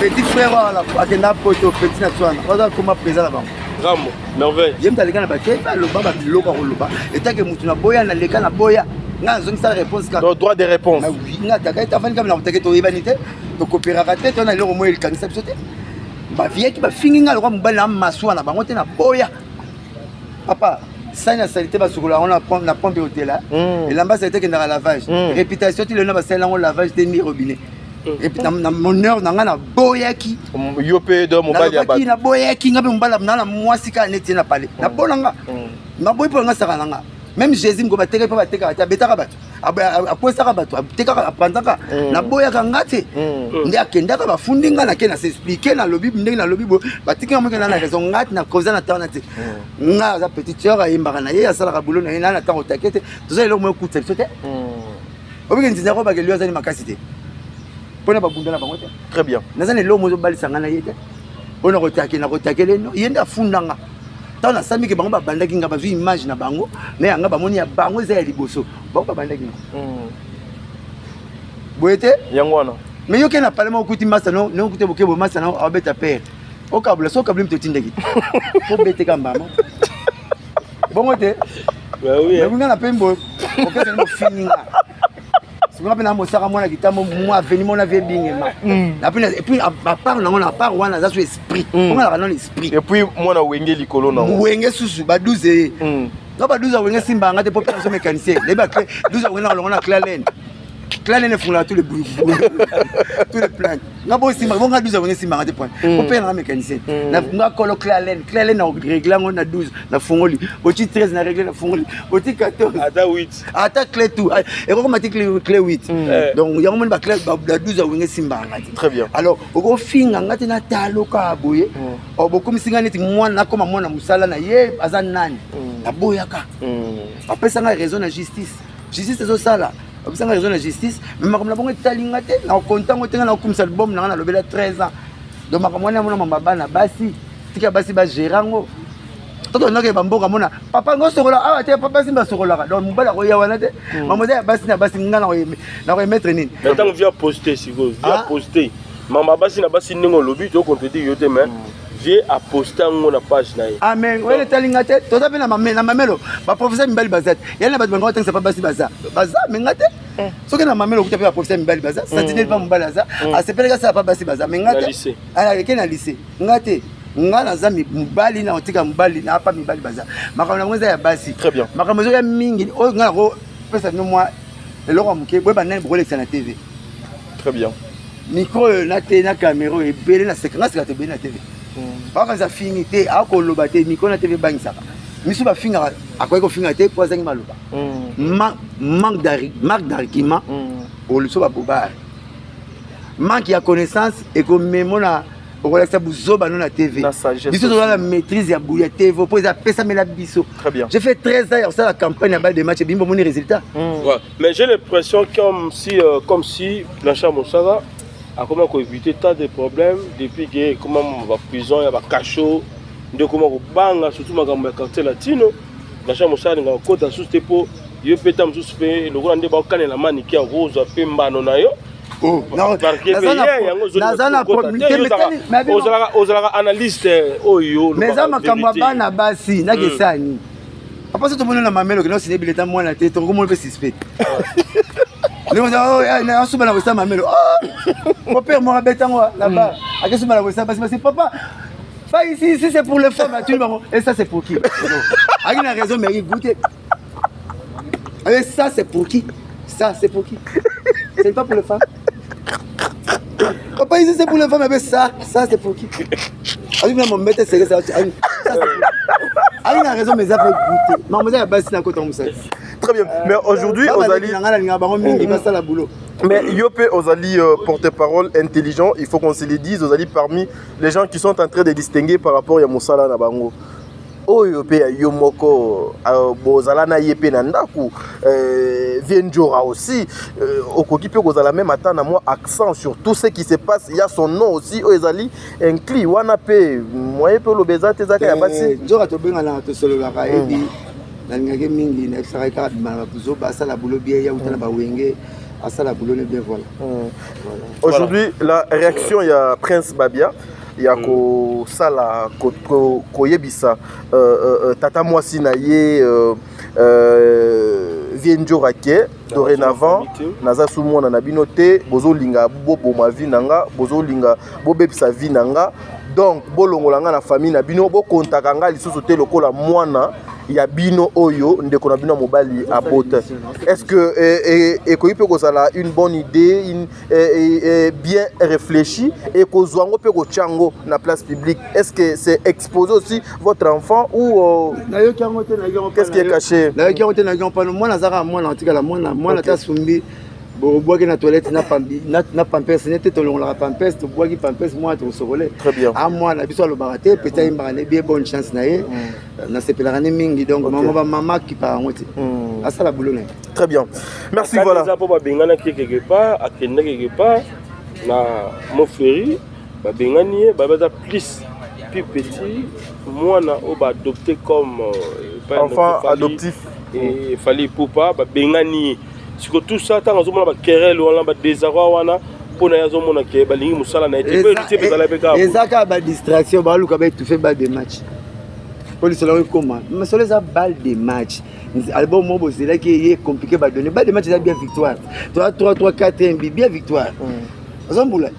petit frère wana akenda poto, petit na biso wana waza koma président na bango. Rambo Merveille. Ye moto aleka na bakepe, aloba babiloko akoloba etake motu na boya, naleka na boya, nga nazongisala réponse kaka. Donc droit de réponse. Na oui, nga ataka ete afandi kaka na kotake, toyebani te, tokopéraka te, to na eloko moko elikangisa biso te. Baviaki bafingi nga lokwa mobali na masuwa na bango te, na boya. Papa, sani ya saleté basukola yango na pompe otela. Elamba saleté ekendaka lavage. Réputation ti lelo na basali yango lavage te, ni robinet. Et puis na honneur na nga naboyaki. Yo mpe do mobali ya nalobaki bato. Naboyaki nga mpe mobali na mwasi kaka neti ye na pale nabola nga. Naboyi mpo nga saka na nga même Jésus moko batekaki mpo batekaka te, abetaka bato, akwesaka bato, atekaka, apanzaka. Naboyaka nga te. Nde akendaka bafundi nga, nake na s'explique, nalobi ndenge nalobi boye, batiki nga moke na raison. Nga te nakoza na ntango na te. Nga aza petite sœur, ayembaka na ye, asalaka boulot na ye na ntango otake te. Toza eloko moko ekutisa biso te. Obiki nzinza ko bakeli yo azali makasi te mpona babunda na bango te. Très bien. Naza na eloko moko ezobalisa nga na ye te mpona kotake na kotakele no. Ye nde afundanga ntango nasamiki bango babandaki nga, bazwi image na bango na yanga, bamoni ya bango eza ya liboso, bango babandaki nga boye te. Yango wana. Mais yo ke na parlement, okuti masa no no okuti boke bo masa no abeta pere okabula so okabuli moto otindaki po beteka mbama bongo te. Bah oui, hein. Mais nga na pembo okesani bofingi nga sikonga mpe na mosaka mwana kitambo mwa aveni mona vie bingema. Et puis à part nango na part wana aza so esprit ongalaka nano esprit. Et puis mwana wenge likolo nango. Wenge susu ba 12 ye nga ba 12 ya wenge simbanga te, po mpe so mécanicien nayebi baclé 12 ya wenge na kolongo na clé alene. Clé Allen efungolaka tous les tous les plaintes. Nga bo simba bo nga 12 abonné simbaka te point. Po pe na mécanicien. Na nga kolo clé Allen, clé Allen na régler ngo na 12 na fungoli. Boti 13 na régler na fungoli. Boti 14. Ata 8. Ata clé tout. Et ko mati clé clé 8. Donc yango moni ba clé ba 12 awenge simbaka nga te. Très bien. Alors okofinga nga te na taloka boye. Bokomisi nga neti mwana nakoma mwana mosala na ye aza nani. Naboyaka. Bapesanga raison na justice. Justice ezosala. Bapesanga raison na justice. Mais makambo na bango etali nga te. Na kontango te nga na kokumisa album na nga nalobela 13 ans. Donc makambo wana mona mama bana basi. Tika basi ba gérer yango. Toto ndako ya bamboka mona papa ngo sokola awa te papa basi basokolaka. Donc mobali akoya wana te. Makambo eza ya basi na basi nga na koemettre nini. Mais ntango via poste sikoyo, via poste mama basi na basi ndenge olobi, tocontredire yo te, mais vie aposte yango na page na ye. Ah mais oyo etali nga te. Toza mpe na mamelo baprofesseur mibali baza te. Yali na bato bango batangisa pa basi baza baza me nga te. Soki na mamelo okuta mpe baprofesseur mibali baza, sentinelle mpa mobali aza, asepelaki asala pa basi baza, me nga te. Aleke na lycée nga te. Nga naza mobali na otika mobali na pa mibali baza. Makambo na bango eza ya basi. Makambo ezoya mingi oyo nga nakopesa bino mwa eloko ya moke boyeba nani bokolekisa na TV. Très bien. Micro oyo na te na caméra oyo ebele na seka nga seka te ebele na TV. Bakanisa fingi te akoloba te micro na TV ebangisaka. Misu bafingaka akoki kofinga te po azangi maloba. Manque d'argument oluso babobare. Manque ya connaissance ekomemo na okolakisa buzoba no na TV. Biso toza na maîtrise ya ya TV po eza pesamela biso. Très bien. J'ai fait 13 ans ya kosala campagne ya balle de match ebimbo moni résultat. Ouais. Mais j'ai l'impression comme si Blanchard Mosaka a comment éviter tas de problèmes depuis que comment va prison ya ba cachot nde comment kobanga surtout makambo ya Quartier Latino. Blanchard Mosaka alingaka kokota susu te mpo yo mpe ta mosusu mpe lokola nde baokanela maniki ya kozwa mpe mbano na yo. Naza na Ozalaka analyste oyo. Mais eza makambo ya bana basi nakesani. Papa, so tomoni na mamelo kena osine bileta mwana te, tokomoni mpe suspect asuba na kosala mamelo. Mon père moko abetango là-bas, akesuba na kosala basi basi. Papa, pas ici, ici c'est pour les femmes. Atuni bango: et ça, c'est pour qui? Aki na raison, mais aki goûter. Et ça, c'est pour qui? Ça, c'est pour qui? C'est pas pour les femmes. Papa, ici c'est pour les femmes. Mais ça, ça, c'est pour qui? Aki na mombete seke ça. Aki na raison, mais ça fait goûter. Maman ya basi na kota mosala. Très bien. Mais aujourd'hui, ozali Nanga nalinga bango mingi basala boulot. Mais yo pe ozali porte-parole intelligent, il faut qu'on se le dise, ozali parmi les gens qui sont en train de distinguer par rapport ya mosala na bango. Oyo mpe ya yo moko bozala na ye mpe na ndako vie Njora aussi, okoki mpe kozala même ata na mwa accent sur tout ce qui se passe. Ya son nom aussi oyo ezali inclus wana mpe moyen mpe oloba eza te ezaka ya basi. Nzoka tobenganaka, tosololaka, yebi nalingaki mingi nayebisaka kaka bima na babuzoba, asala boulot bien, ya uta na bawenge, asala boulot ne bien, voilà. Aujourd'hui, la réaction ya Prince Babia ya kosala koyebisa tata mwasi na ye vie Njora ke dorénavant naza su mwana na bino te, bozolinga boboma vie na nga, bozolinga bobebisa vie na nga, donc bolongola nga na famille na bino, bokontaka nga lisusu te lokola mwana ya bino oyo ndeko na bino ya mobali abota. Est ce que ekoki mpe kozala une bonne idée, une, bien réfléchie, ekozwa yango mpe kotia yango na place publique? Est ce que c'est exposer aussi votre enfant ou Nayoki yango te, nayoki yango. Qu'est-ce qui est caché? Nayoki yango te, nayoki yango pano. Mwana azaka mwana, atikala mwana mwana. Ata asumbi, bobwaki na toilette na pampers nete tolongolaka pampers, tobwaki pampers, mwana tokosokole. Très bien. A mwana biso alobaka te, peti ayimbaka ne bien, bonne chance na ye, nasepelaka ne mingi. Donc mama bamama akipaka yango te, asala boulot na ye. Très bien, merci, voilà. Eza mpo babenganaki ye quelque part, akenda quelque part na Mofleri, babengani ye, baza plus plus petit mwana oyo baadopte comme enfant adoptif. Fally Ipupa babengani ye. Siko tout ça, ntango azomona baquerelles wana, badésarroi wana, mpo na ye azomona ke balingi mosala na ye te, mpe héritier mpe ezala mpe kaka. Eza kaka badistraction, baluka baétouffe balle de match mpo lisolo yango ekoma masolo. Eza balle de match, album moko bozelaki ye compliqué, badonné balle de match eza bien victoire 3 3 3 4 1 bien victoire ozombula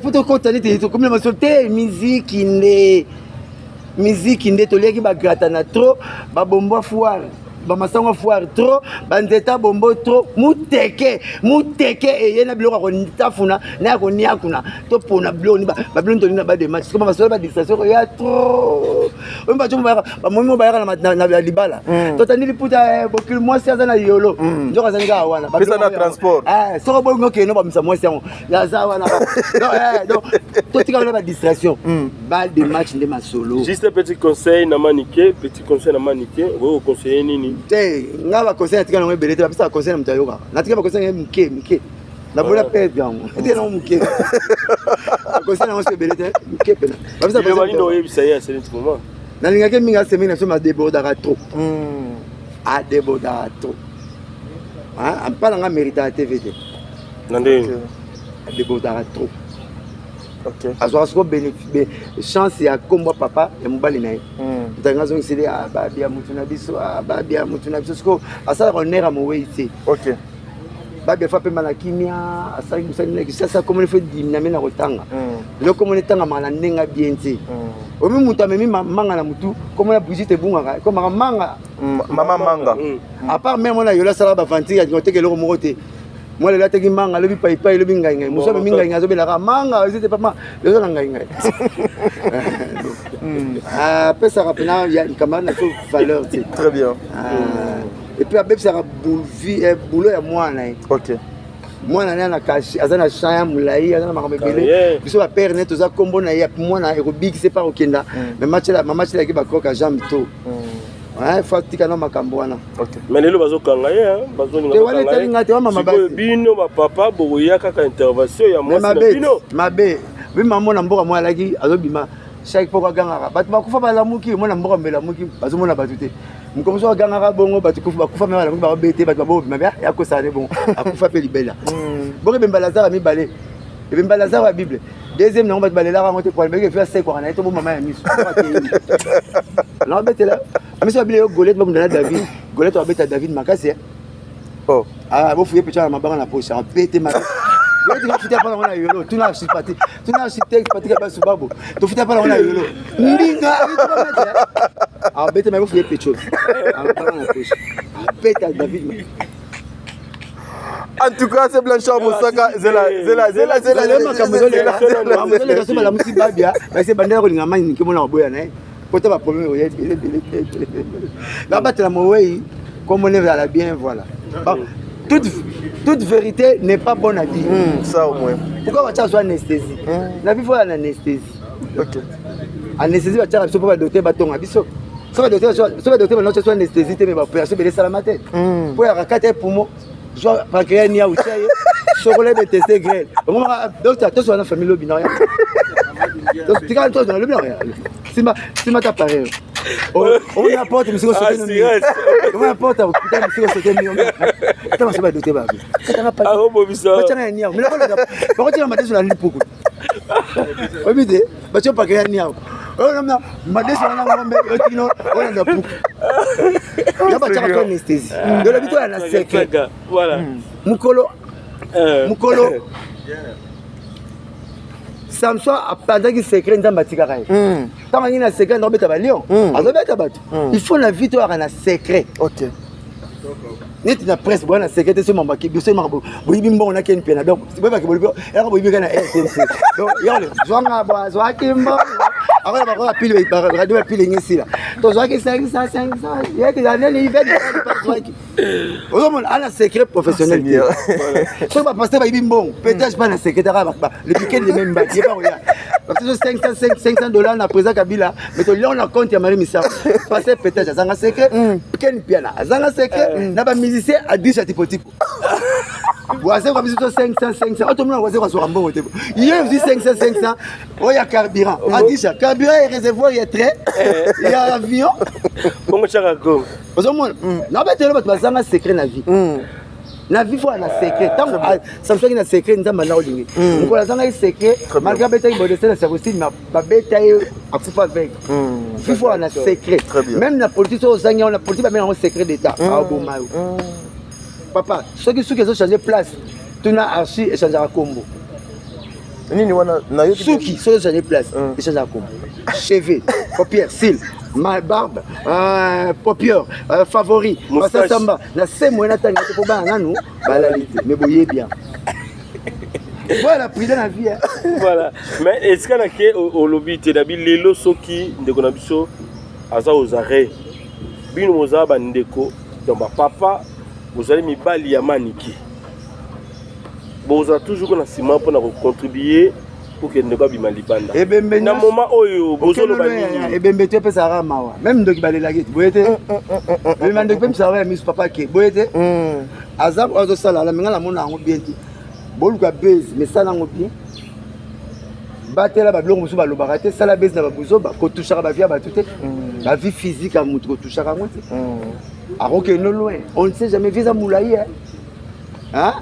po tokota neti tokomi na masolo te. Miziki nde miziki nde toliaki bagrata na trop, babombwa foire. Bamasango foire trop, banzeta bombo trop, muteke muteke eye na biloko ya kotafuna na ya koniakuna. Topona biloko ni babiloko tolingi na ba de match. Sikoyo bamasolo, badistraction koya trop. Oyo bato bamomi mo bayaka na libala, totandi liputa, bokili mwasi aza na yolo, nzoka azali kaka wana. Pesa na transport. Soko bolingi okende, bamisa mwasi yango aza wana. Donc totika wana badistraction, balle de match nde masolo. Juste un petit conseil na Manike, petit conseil na Manike, okoki koconseiller nini? Te, nga baconseil natika nango ebele te. Bapesa baconseil na moto ayokaka. Natika baconseil nango moke moke, nabola perdre yango, natika nango moke. Baconseil nango so ebele te, moke pena. Bapesa liloba nini oyebisa ye aseli nti moment? Nalingaki mingi asemeki na biso, madébordaka trop, adébordaka trop. Mpa nanga méritaka TV te. Na ndenge? Adébordaka trop. Azwaka siko chance ya kombo papa ya mobali na ye. Moto alingi azongiseli babia motu na biso, babia motu na biso. Siko asalaka honneur ya mowei te. Babia fa pemba na kimia. Asalaki mosali na Kisasa, komoni fo diname na kotanga. Lelo komoni etangamaka na ndenge bien te. Omi moto amemi manga na motu, komona Brigitte ebungaka, ekomaka manga. Mama manga. À part mare mwana yolo asalaka baventure, alinga oteka eloko moko te. Mwa lelo ateki manga, alobi paipai, elobi ngai ngai. Mosu amemi ngai ngai, azobelaka manga eza te, papa eza na ngai ngai. Apesaka mpena camarade na so valeur te. Très bien. Et puis abebisaka boulot ya mwana ye. Mwana ne na kashi, aza na champ ya molai, aza na makambo ebele. Biso bapère ne toza nkombo na ye, mwana ekobikise pa kokenda. Mais mama tielaki bakroka jambe to fa tika na makambo wana. Mais lelo bazokanga ye. Te, wana etali ngai te, wa mama. Basi bino bapapa bokoya kaka intervention ya mwasi na bino. Mabe bima mona mboka moko alaki azobima chaque poko agangaka bato bakufa balamuki. Mona mboka mbelamuki, bazomona bato te. Mokongo mosusu agangaka bongo, bato bakufa me balamuki, bakobete bato babobima ya kosala ne bongo, akufa mpe libela. Bongo ebemba Lazare mibale, ebemba Lazare ya Bible deuxième nango, bato balelaka yango te. Problème efi asekwaka na ye to bomama ya miso naobetela miso ya Bible yo. Goliath babunda na David, Goliath abeta David makasi. Oh. Bofuye mpe na mabanga na poche, abete makasi. Goliath bafuta mpa nango na yolo. Tuna architecte, tuna architecte Patrick Basubabo, tofuta mpa nango na yolo mbinga. Abete ma bofuye pecho mabanga na poche, abeta David. En tout cas, c'est Blanchard Mosaka. Zela, zela, zela, zela. Makambo ezoleka so balamusi babia base bandela kolinga mani nike mona koboya na ye pota baproblème oya ebele ebele ebele. Babatela mowei, comme on est à la bien. Voilà, toute vérité n'est pas bonne à dire. Ça au moins. Pourquoi batia so anesthésie na vie? Faut ya na anesthésie. Anesthésie batiaka biso mpo badocteur batonga biso. So badocteur banatia so anesthésie te, mais baopération ebele esalama te. Mpo yaka kati ya poumon, zwa pancréas ni autia ye sokola ebe teste grêle. Omomaka docteur toso wana famille lobi na ya tikala toso na lobi na ya simba simba ta pareil. Omona porte misiko sote, omona porte ya hôpital misiko sote mio ata maso badocteur babi batianga ya niao bakotika madeso na lipuku oyebi te, batie pancréas niao madeso wana ngombe otikino olanda puku ya batiaka to anesthésie. Yolobi toya na secret. Mokolo mokolo Samson apanzaki secret, Nzambe atikaka ye. Ntango angi na secret, azobeta balion, azobeta bato. Il faut na vie toyaka na secret. Neti na presse boya na secret te. So mambo biso makambo boyibi mbongo na keni pena, donc boyebaki bolobi yaka boyibi kaka na RTNC. Donc yole zwanga bo azwaki mbongo akola bakola pile radio bapile ngi esila tozwaki 500 500 yaki nani ivete azwaki. Ozomona ana secret professionnel te. Soki bapasteur bayibi mbongo, peut-être pas na secret, kaka le weekend le même bati ye bakoya parce que 500 500 $ na président Kabila, mais toliango na compte ya Marie Misako. Pasteur peut-être azanga secret, Ken Piana azanga secret na bamusicien adisha tipotipo wazekwa biso to 500 500 otomona wazekwa azwaka mbongo te. Ye ozwi 500 500 oyo ya carburant, adisha carburant ya réservoir ya train ya avion. Bongo tiaka go. Ozomona nabetelo bato bazanga secret na vie. Na vie faut na secret. Ntango Samsonaki na secret, Nzambe anda olingi mokolo azangaki secret, malgré abetaki bodestin na Sarkozy, babeta ye akufa avec. Vie faut na secret. Même na politique, soki ozangi yango na politique, babenga yango secret d'état, aoboma yo papa. Soki suki ezochange place, tuna archi echangeaka kombo. Nini wana nayoki? Suki soki echange place, echangeaka kombo. Cheveux, paupière, cils. Ma barbe, popieur, favori, masasamba na se moyen natanga te mpo bana nanu balali te, mais boye bien. Voilà, prudent na vie. Voilà, mais esika na ke olobi te na bilelo, soki ndeko na biso aza aux arrêts, bino boza bandeko, donc bapapa, bozali mibali ya Maniki, bozala toujours na nsima mpona kocontribuer pour que ndeko abima libanda. Ebembe na moment oyo bozoloba nini? Ebembe te, epesaka mawa. Même ndoki balelaki te, boye te. Ebembe ndoki mpe misaka ya miso, papa ke boye te. Aza azosala ala menga, namona yango bien te. Boluka base, mais sala yango bien. Batela babiloko mosusu balobaka te. Sala base na babuzoba, kotushaka bavie ya bato te, bavie physique ya motu kotushaka yango te. Akokende loin, on ne sait jamais, vie eza molai. Hein?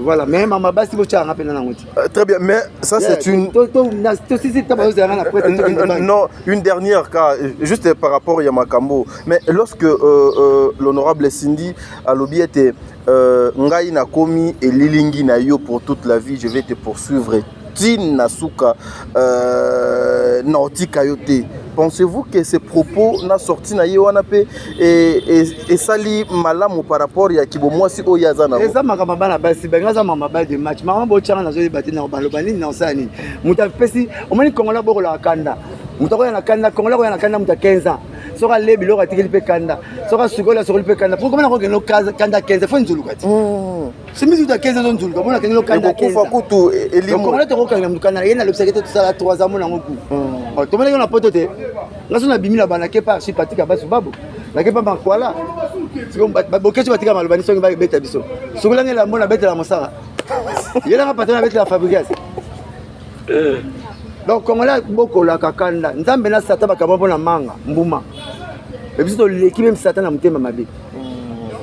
Voilà, mais mama basi botyaka mpena nango te. Très bien, mais ça c'est une Tosisi ta bazozalanga na prêtre. Non, une dernière cas, juste par rapport à makambo. Mais lorsque l'honorable Cindy alobi était ngai nakomi elilingi na yo pour toute la vie, je vais te poursuivre tina suka, na otika yo te. Pensez-vous que ces propos na sorti na ye wana mpe esali malamu par rapport ya kibomwasi oyo aza nango? Eza makambo bana basi bango, aza mama balle de match. Makambo botyanga, nazoyeba te na baloba nini, na osala nini. Moto apesi, omoni, Kongola bokolaka kanda. Moto akoya na kanda, Kongola akoya na kanda. Moto ya 15 ans, soki ale biloko atikeli mpe kanda, soki asukoli asukoli mpe kanda. Pourquoi nakokende kanda 15? Fo nzuluka ti simisi mutu ya 15 azonzuluka mona akende kanda. Ekokufa kutu elimo. Kongola tokokanga motu kanda ye nalobisaki te. Tosala 3 ans, mona yango ku tomonaki na poto te. Nga so nabimi na bana ke pa archi patika basu babo nake pa makwala bokeci batika maloba ni soki babeta biso. Sokolanga elambo nabetela mosala yelanga patron, nabetela Fabrigas. Donc Congolais bokolaka kanda. Nzambe na Satan bakaba mpona manga mbuma, e biso toleki même Satan na motema mabe.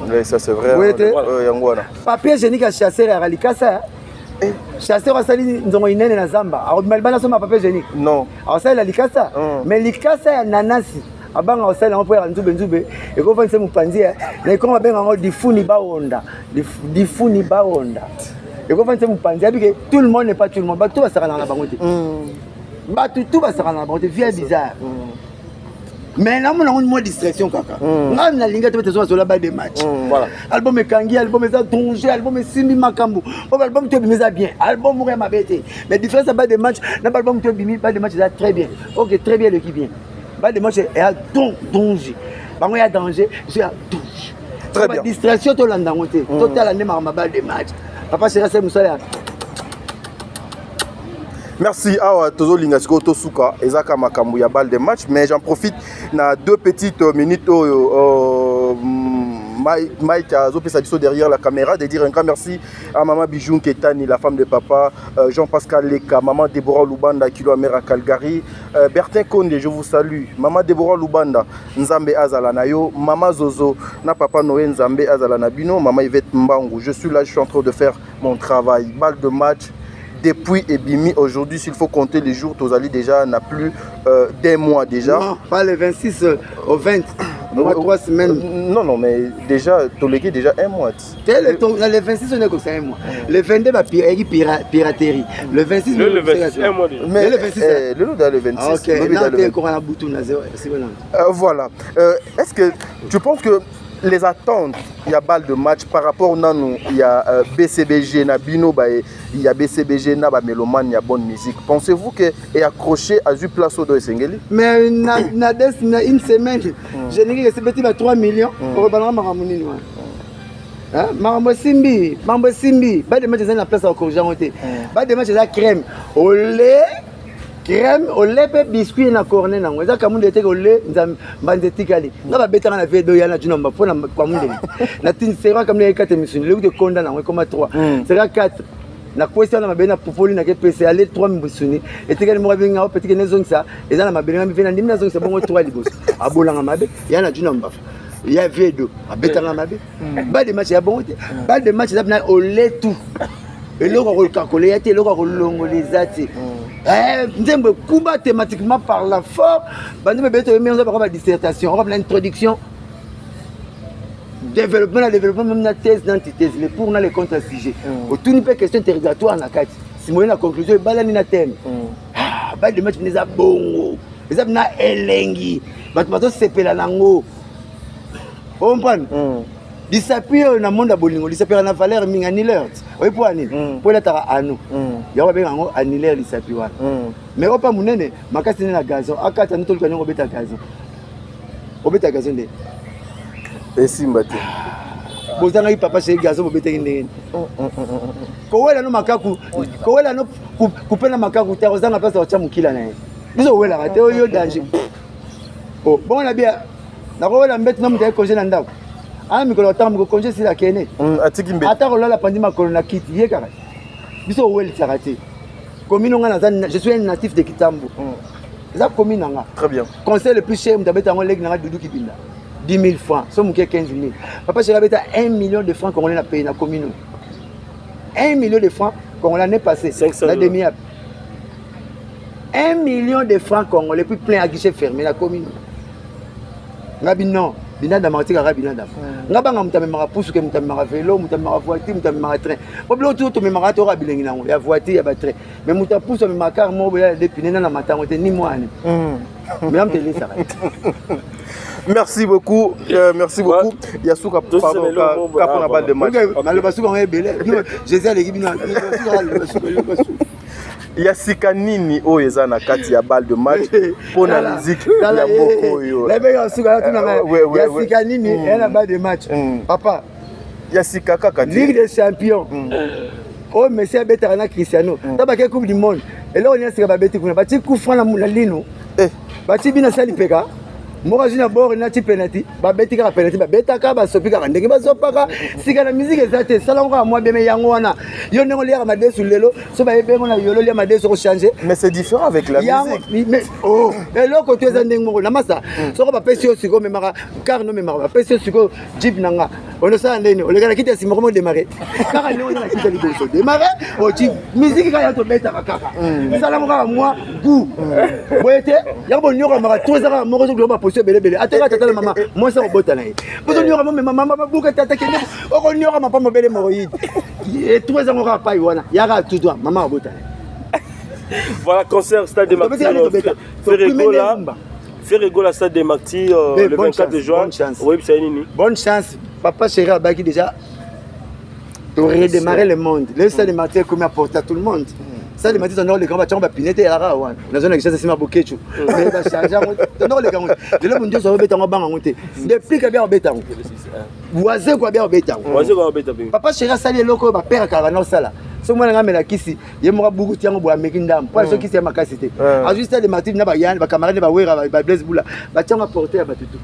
Oui, ça c'est vrai. Boye te? Yango wana. Papier hygiénique ya chasseur yaka likasa. Chasseur asali nzongo inene na zamba, akobima libanda asomba papier hygiénique? Non. Akosalela likasa. Mais likasa ya nanasi abanga kosalela yango mpo yaka nzube nzube, ekofandisa mopanzi na ekongo. Babenga yango difuni bawonda, difuni bawonda, ekofandisa mopanzi. Yabike tout le monde n'est pas tout le monde. Bato basakanaka na bango te, bato tu basakanaka na bango te. Vie bizarre, mais namona yango mwa distraction kaka. Ngai nalingi te bete bazola balle de match. Album ekangi, album eza danger, album esimbi makambo oyo. Album to ebimi eza bien, album moko ya mabe te. Mais différence ya balle de match na baalbum to ebimi, balle de match eza très bien. Ok, très bien eleki bien. Balle de match eya don danger, bango ya danger, biso ya danger. Très bien. Distraction tolanda yango te. Totala nde makambo ya balle de match. Papa Sera se mosala ya Merci. Awa tozolinga sikoyo tosuka, ezaka makambo ya balle de match, mais j'en profite na 2 petites minutes oyo Mike azopesa biso derrière la caméra, de dire un grand merci à maman Bijou Ketani, la femme de papa Jean-Pascal Leka, maman Déborah Lubanda kilo mère à Calgary, Bertin Konde, je vous salue. Maman Déborah Lubanda, Nzambe azala na yo. Maman Zozo na papa Noé, Nzambe azala na bino. Maman Yvette Mbangu, je suis là, je suis en train de faire mon travail. Balle de match depuis ebimi aujourd'hui, s'il faut compter les jours, tozali déjà n'a plus d'un mois déjà. Non, pas le 26 au 20 mois, 3 semaines. Non, non, mais déjà toleki déjà un mois. Le 26, on est comme ça, un mois. Le 22 eyaki piraterie. Le 26. Le 26, un mois déjà. Mais le 26. Le dans le 26. Ah, ok, non te ekoma na butu na zéro. Voilà, est-ce que tu penses que les attentes ya balle de match par rapport nanu ya BCBG na bino ba ya BCBG na ba mélomane ya bonne musique, pensez-vous que est accroché à une place oyo esengeli? Mais na une semaine générique esebeti ba 3 millions. Okobalanga makambo nini wana? Makambo esimbi, makambo esimbi. Balle de match eza na place ya kocorriger yango te. Balle de match eza crème au lait, crème au lait mpe biscuit na cornet nango. Eza kamunde eteke ole mbanza etikali. Nga babetanga na vedo ya na juna mpo na kamundele na tini sera kamunde ekate misuni lekuti ekonda nango ekoma 3 sera 4 nakwesi wana mabele na pupoli nake pese ale 3 misuni etikali moko abenga o petike nezongisa eza na mabele nga mpe na ndimi nazongisa bongo 3 liboso abolanga mabe ya na juna mbafa ya vedo abetanga mabe. Balle de match ya bongo te. Balle de match eza mpena ole tout, eloko akoluka koleya te, eloko akolongola eza te. Nzembo ekuba thématiquement par la fort banzembo ebele toyembi yango baka badissertation oka na introduction, développement na développement, même na thèse na antithèse, le pour na le contre sujet. Otuni mpe question interrogatoire na kati, simoye na conclusion ebalani na thème. Balle de match mpena eza bongo, eza mpena elengi. Bato bazosepela nango, comprendre? Lisapi oyo na monde ya bolingo, lisapi na valeur mingi, annulaire. Oyi mpo ya nini? Mpo elataka ano. Yango babenga yango annulaire, lisapi wana. Mais oyo mpa monene makasi nde na gazon akata nde toluka ndenge obeta gazon, obeta gazon nde esimba te. Bozangaki papa chéri, gazon bobetaki ndenge nini? Kowela no makaku, kowela no coupe na makaku te, kozanga place otya mokila na ye. Biso owelaka te, oyo danger. Bongo na bia nakowela mbeto na moto aye congé na ndako ana mikolo atanga miko congé esila kene. Atiki mbeto. Ata kolala pandi makolo na kiti ye kaka. Biso owelisaka te. Commune nga naza, je suis un natif de Kitambo. Eza commune na nga. Très bien. Conseil le plus cher moto abeta yango, leki na nga Dudu Kibinda, 10 000 francs, so moke 15 000. Papa chéri abeta 1 million de francs congolais na pays, na commune. 1 million de francs congolais année passée. 500. Na demi 1 million de francs congolais, puis plein à guichet fermé na commune. Nga bino binadama atikaka binadama. Nga banga moto amemaka pusu ke moto amemaka vélo, moto amemaka voiture, moto amemaka train. Po biloko tu tomemaka, toyoka bilengi nango ya voiture, ya batrain, mais moto apusu amemaka car moko boya de pine nana matango te ni mwana mais moto elesaka. Merci beaucoup, merci beaucoup. Yasuka, pardon, ka pona balle de match. Maloba suka ngo ebele. Jésus aleki bino. Ya sika nini oyo eza na kati ya balle de match mpona musique ya mboka oyo? Nabeka suka natunanga ya sika nini eya na balle de match, papa? Ya sika kaka. Ligue des champions oyo Messi abetaka na Cristiano, ta bake Coupe du monde, eloko nini ya sika babeti kuna? Bati coup franc na lino, bati bino asali peka moko azwi na bord nati penalty, babeti kaka penalty, babetaka basopi kaka ndenge bazopaka. Sika na musique eza te, salango kaka mwa bieme yango wana. Yo ndenge oliaka madesu lelo, so bayebengo na yolo olia madesu, okochange. Mais c'est différent avec la musique. Mais oh, eloko to eza ndenge moko na masa. Soko bapesi yo sikoyo, omemaka car no omemaka, bapesi yo sikoyo jeep na nga, onosala ndeni? Oleka na kiti ya nsima, komo démarre kaka ndenge oza na kiti ya liboso, démarre oti musique kaka ya tobetaka kaka, salango kaka mwa goût boye te. Yango bonyokamaka to eza kaka moko, ezokilo baposition ebelebele. Ateka tata na mama mwasi akobota na ye, bozonyokama mema mama babuka tata kende okonyokama mpa mobele moko yidi etu ezango kaka pai wana yaka tutwa mama akobota na ye. Voilà, concert Stade des Martyrs, Ferre Gola. Ferre Gola, Stade des Martyrs, le 24 juin. Oui, c'est nini? Bonne chance. Papa chéri abaki déjà to redémarrer le monde. Le Stade des Martyrs comme apporter à tout le monde. Stade des Martyrs tondoko leka batiango bapine te, elaka wana nazona Kinshasa nsima bokecu, mais bachange yango. Tondoko leka yango lelo, moto nyonso azobeta yango, banga yango te. Depuis kabia kobeta yango, Wazeko abia kobeta yango. Papa chéri asali eloko oyo bapère kala bana osala. Soki mwana nga amela kisi, ye moko abuku ti yango boye, ameki ndambo mpo soki kisi ya makasi te, azwi Stade des Martyrs na bayani, bacamarade, bawera, bablaise bula, batiango aporte ya bato tu.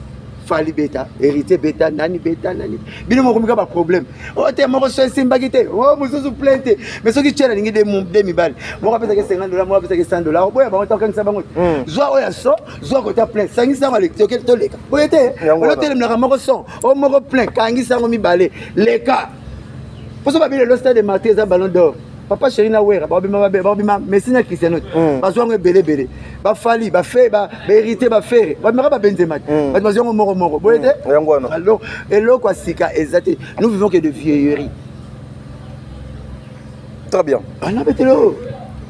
Fally beta, Héritier beta, nani beta, nani. Bino moko mika baproblème oyo te, moko so esimbaki te, o mosusu plein te. Mais soki tiel alingi de mibali, moko apesaki 50 dollar, moko apesaki 100 dollar, oboya bango te, okangisa bango te. Zwa oyo ya so, zwa kota plein, sangisa yango, aleki toleka boye te. Oyo telemelaka moko son o moko plein, kangisa yango mibale, leka. Poso babi lelo Stade des Martyrs eza ballon d'or. Papa chéri na Wera babima, babima Messi na Cristiano, bazwa yango ebele ebele. Bafally, bafe, bahéritier, bafere, babimaka babenzema te, bato bazwa yango moko moko boye te. Alors eloko ya sika eza te, nous vivons que de vieillerie. Très bien. Anabetelo.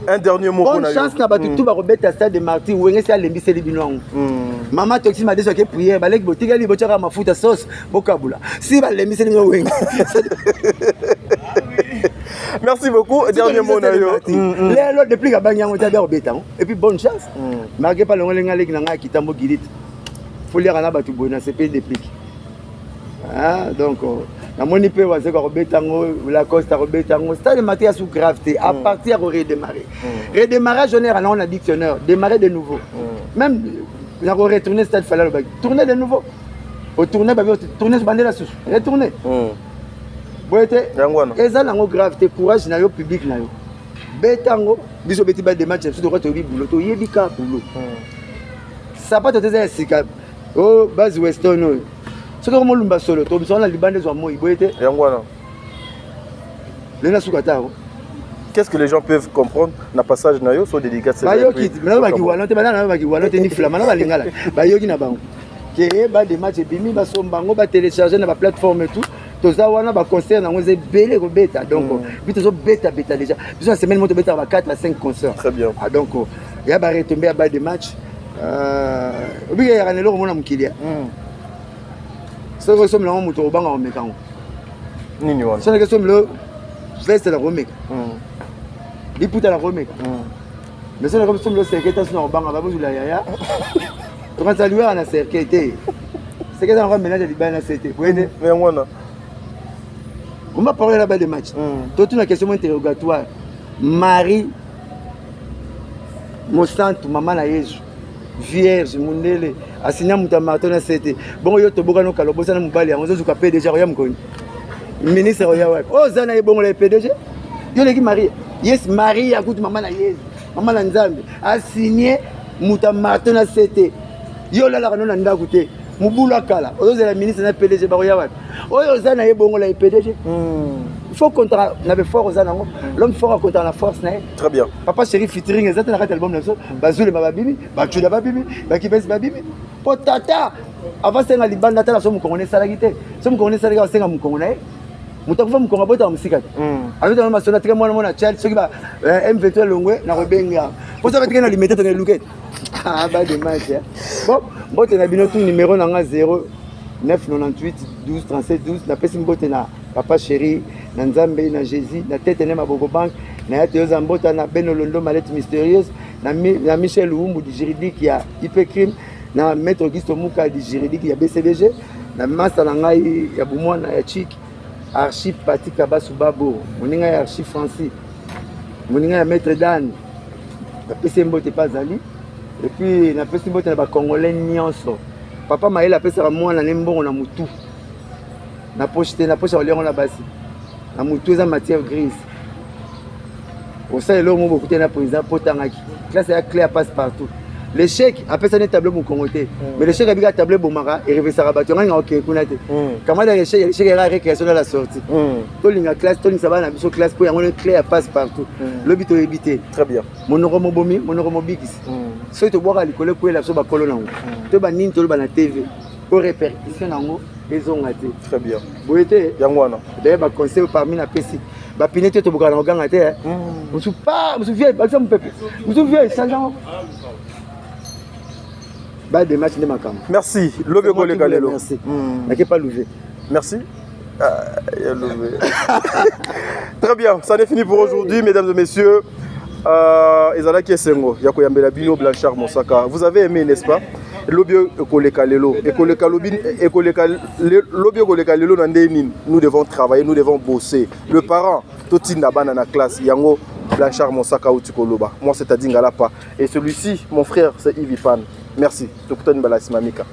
Un dernier mot. Bonne chance na bato tu bakobeta Stade des Martyrs. Wenge si alembiseli bino yango. Mama Toxi Madeso ake prière, baleki botikali botiaka mafuta sauce bokabula si balembiseli bino Wenge. Merci beaucoup. Dernier mot na yo. Lelo depuis kabangi yango te, abia kobeta yango. Et puis bonne chance marke pa longo lenga leki na ngai Kitambo Gilite, foliaka na bato boye na sepe Deplique. Ah, donc namoni mpe Wazeko akobeta yango, Lacoste akobeta yango. Stade Martyrs ya su grave te, à partir ya koredémarrer. Redémarrage on nango na dictionnaire, démarrer de nouveau. Même na koretourner stade, Fally alobaki tourner de nouveau, otourne babi tourne bandela susu, retourner boye te. Eza nango grave te. Courage na yo, public na yo, beta yango. Biso obeti ba démarche biso toka, toyebi boulot, toyebi kaka boulot. Sapato te eza ya sika o base Weston oyo, soki okomolumba solo tobisa wana libanda ezwa moi boye te. Yango wana. Lelo nasuka ta. Qu'est-ce que les gens peuvent comprendre na passage na yo so dédicace? Bayoki nalobaki wana te, bana nalobaki wana te, ni flama na balingala, bayoki na bango ke ba des matchs ebimi, basomba yango, batélécharge na baplateforme et tout. Toza wana, baconcert nango eza ebele kobeta. Donc bi tozobetabeta déjà, biso na semaine moko tobetaka ba 4 à 5 concerts. Très bien. Ah, donc ya baretombées ya ba des matchs. Obiki eyaka na eloko mona mokili ya soki osomela yango, moto obanga komeka yango. Nini wana? Soki osomela veste na komeka, liputa na komeka, mais soki osomela cercueil te, so na kobanga babozula yaya. Tokanisa liwaka na cercueil te. Cercueil eza nango mélange ya libaya na se te, boye te. Yango wana. Omba parole na balle de match. Totuna question mo interrogatoire. Marie Mosantu, mama na Yesu, vierge, mundele, asinya moto ya marteau na se te. Bongo yo tobokani, okala, obosana mobali yango, ozozuka PDG akoya mokoni, ministre oya wapi? Oyo oza na ye bongola ye PDG, yo oleki Marie. Yes, Marie akuti mama na Yesu, mama na Nzambe, asigne moto ya marteau na se te. Yo olalaka no na ndako te, mobulu akala, ozozela ministre na PDG bakoya wapi? Oyo oza na ye bongola ye PDG. Il faut compter na befort oza nango. L'homme fort akontaka na force na ye. Très bien. Papa Chéri, featuring eza te na kati album na biso. Bazulema babimi, bacuda babimi, bakibesi babimi, mpo tata avant senga libanda, tala, so mokongo na esalaki te, so mokongo na esalaki, asenga mokongo na ye. Moto akufa mokongo, abotaka mosika te. Abotaka masolo, atika mwana mwana child. Soki ba M23 elongwe, na kobenga mpo soki atika na limete, tonga eluke ba dommage. Bon, mbote na bino tu. Numéro na nga 0 998 12 37 12. Napesi mbote na Papa Chéri, na Nzambe, na Jésus, na tete ne maboko banque na ya toyoza. Mbota na Beno Londo, Malette Mystérieuse, na Michel Lumbu du juridique ya IP Crime, na Maître Auguste Muka du juridique ya BCBG, na masa na ngai ya bomwana ya Chik Archi Patika Basu Babo, moninga ya Archi Francis, moninga ya Maître Dan. Napesi mbote mpe azali. Et puis napesi mbote na Bacongolais nyonso. Papa Mayele apesaka mwana ne mbongo na motu, na poche te, na poche ya koliango na basi, na motu eza matière grise. Osala eloko moko, bokutani na président mpo otangaki classe ya clé ya passe partout. L'échec apesani tableau mokongo te, mais l'échec abika tableau ebomaka, erevesaka bato. Yango okee kuna te. Camarade ya l'échec, l'échec eza récréation na la sortie. Tolinga classe, tolingisa bana na biso classe, mpo yango clé ya passe partout. Lobi toyebi te. Très bien. Monoko mobomi, monoko mobikisi. Soki tobwaka likolo, ekwela biso bakolo nango. To banini toloba na TV po répercussion nango ezonga te. Très bien. Boye te? Yango wana. D'ailleurs, baconseil parmi napesi, bapine te, tobokaka na koganga te. Mosu pa mosu vie bakisa mopepe, mosu vie change yango. Ba démarche nde makambo. Merci. Lobi ekoleka lelo. Merci. Nake pas louver. Merci. Ah, très bien, ça n'est fini pour aujourd'hui, mesdames et messieurs. Ezalaki esengo ya koyambela bino Blanchard Mosaka. Vous avez aimé, n'est-ce pas? Lobi ekoleka lelo, ekoleka lobi, ekoleka lobi, ekoleka lelo na ndenge nini? Nous devons travailler, nous devons bosser. Le parent, totinda bana na classe. Yango Blanchard Mosaka auti koloba. Moi, c'est Adi Ngalapa, et celui-ci, mon frère, c'est Yves Pan. Merci. Tokutani mbala nsima mika.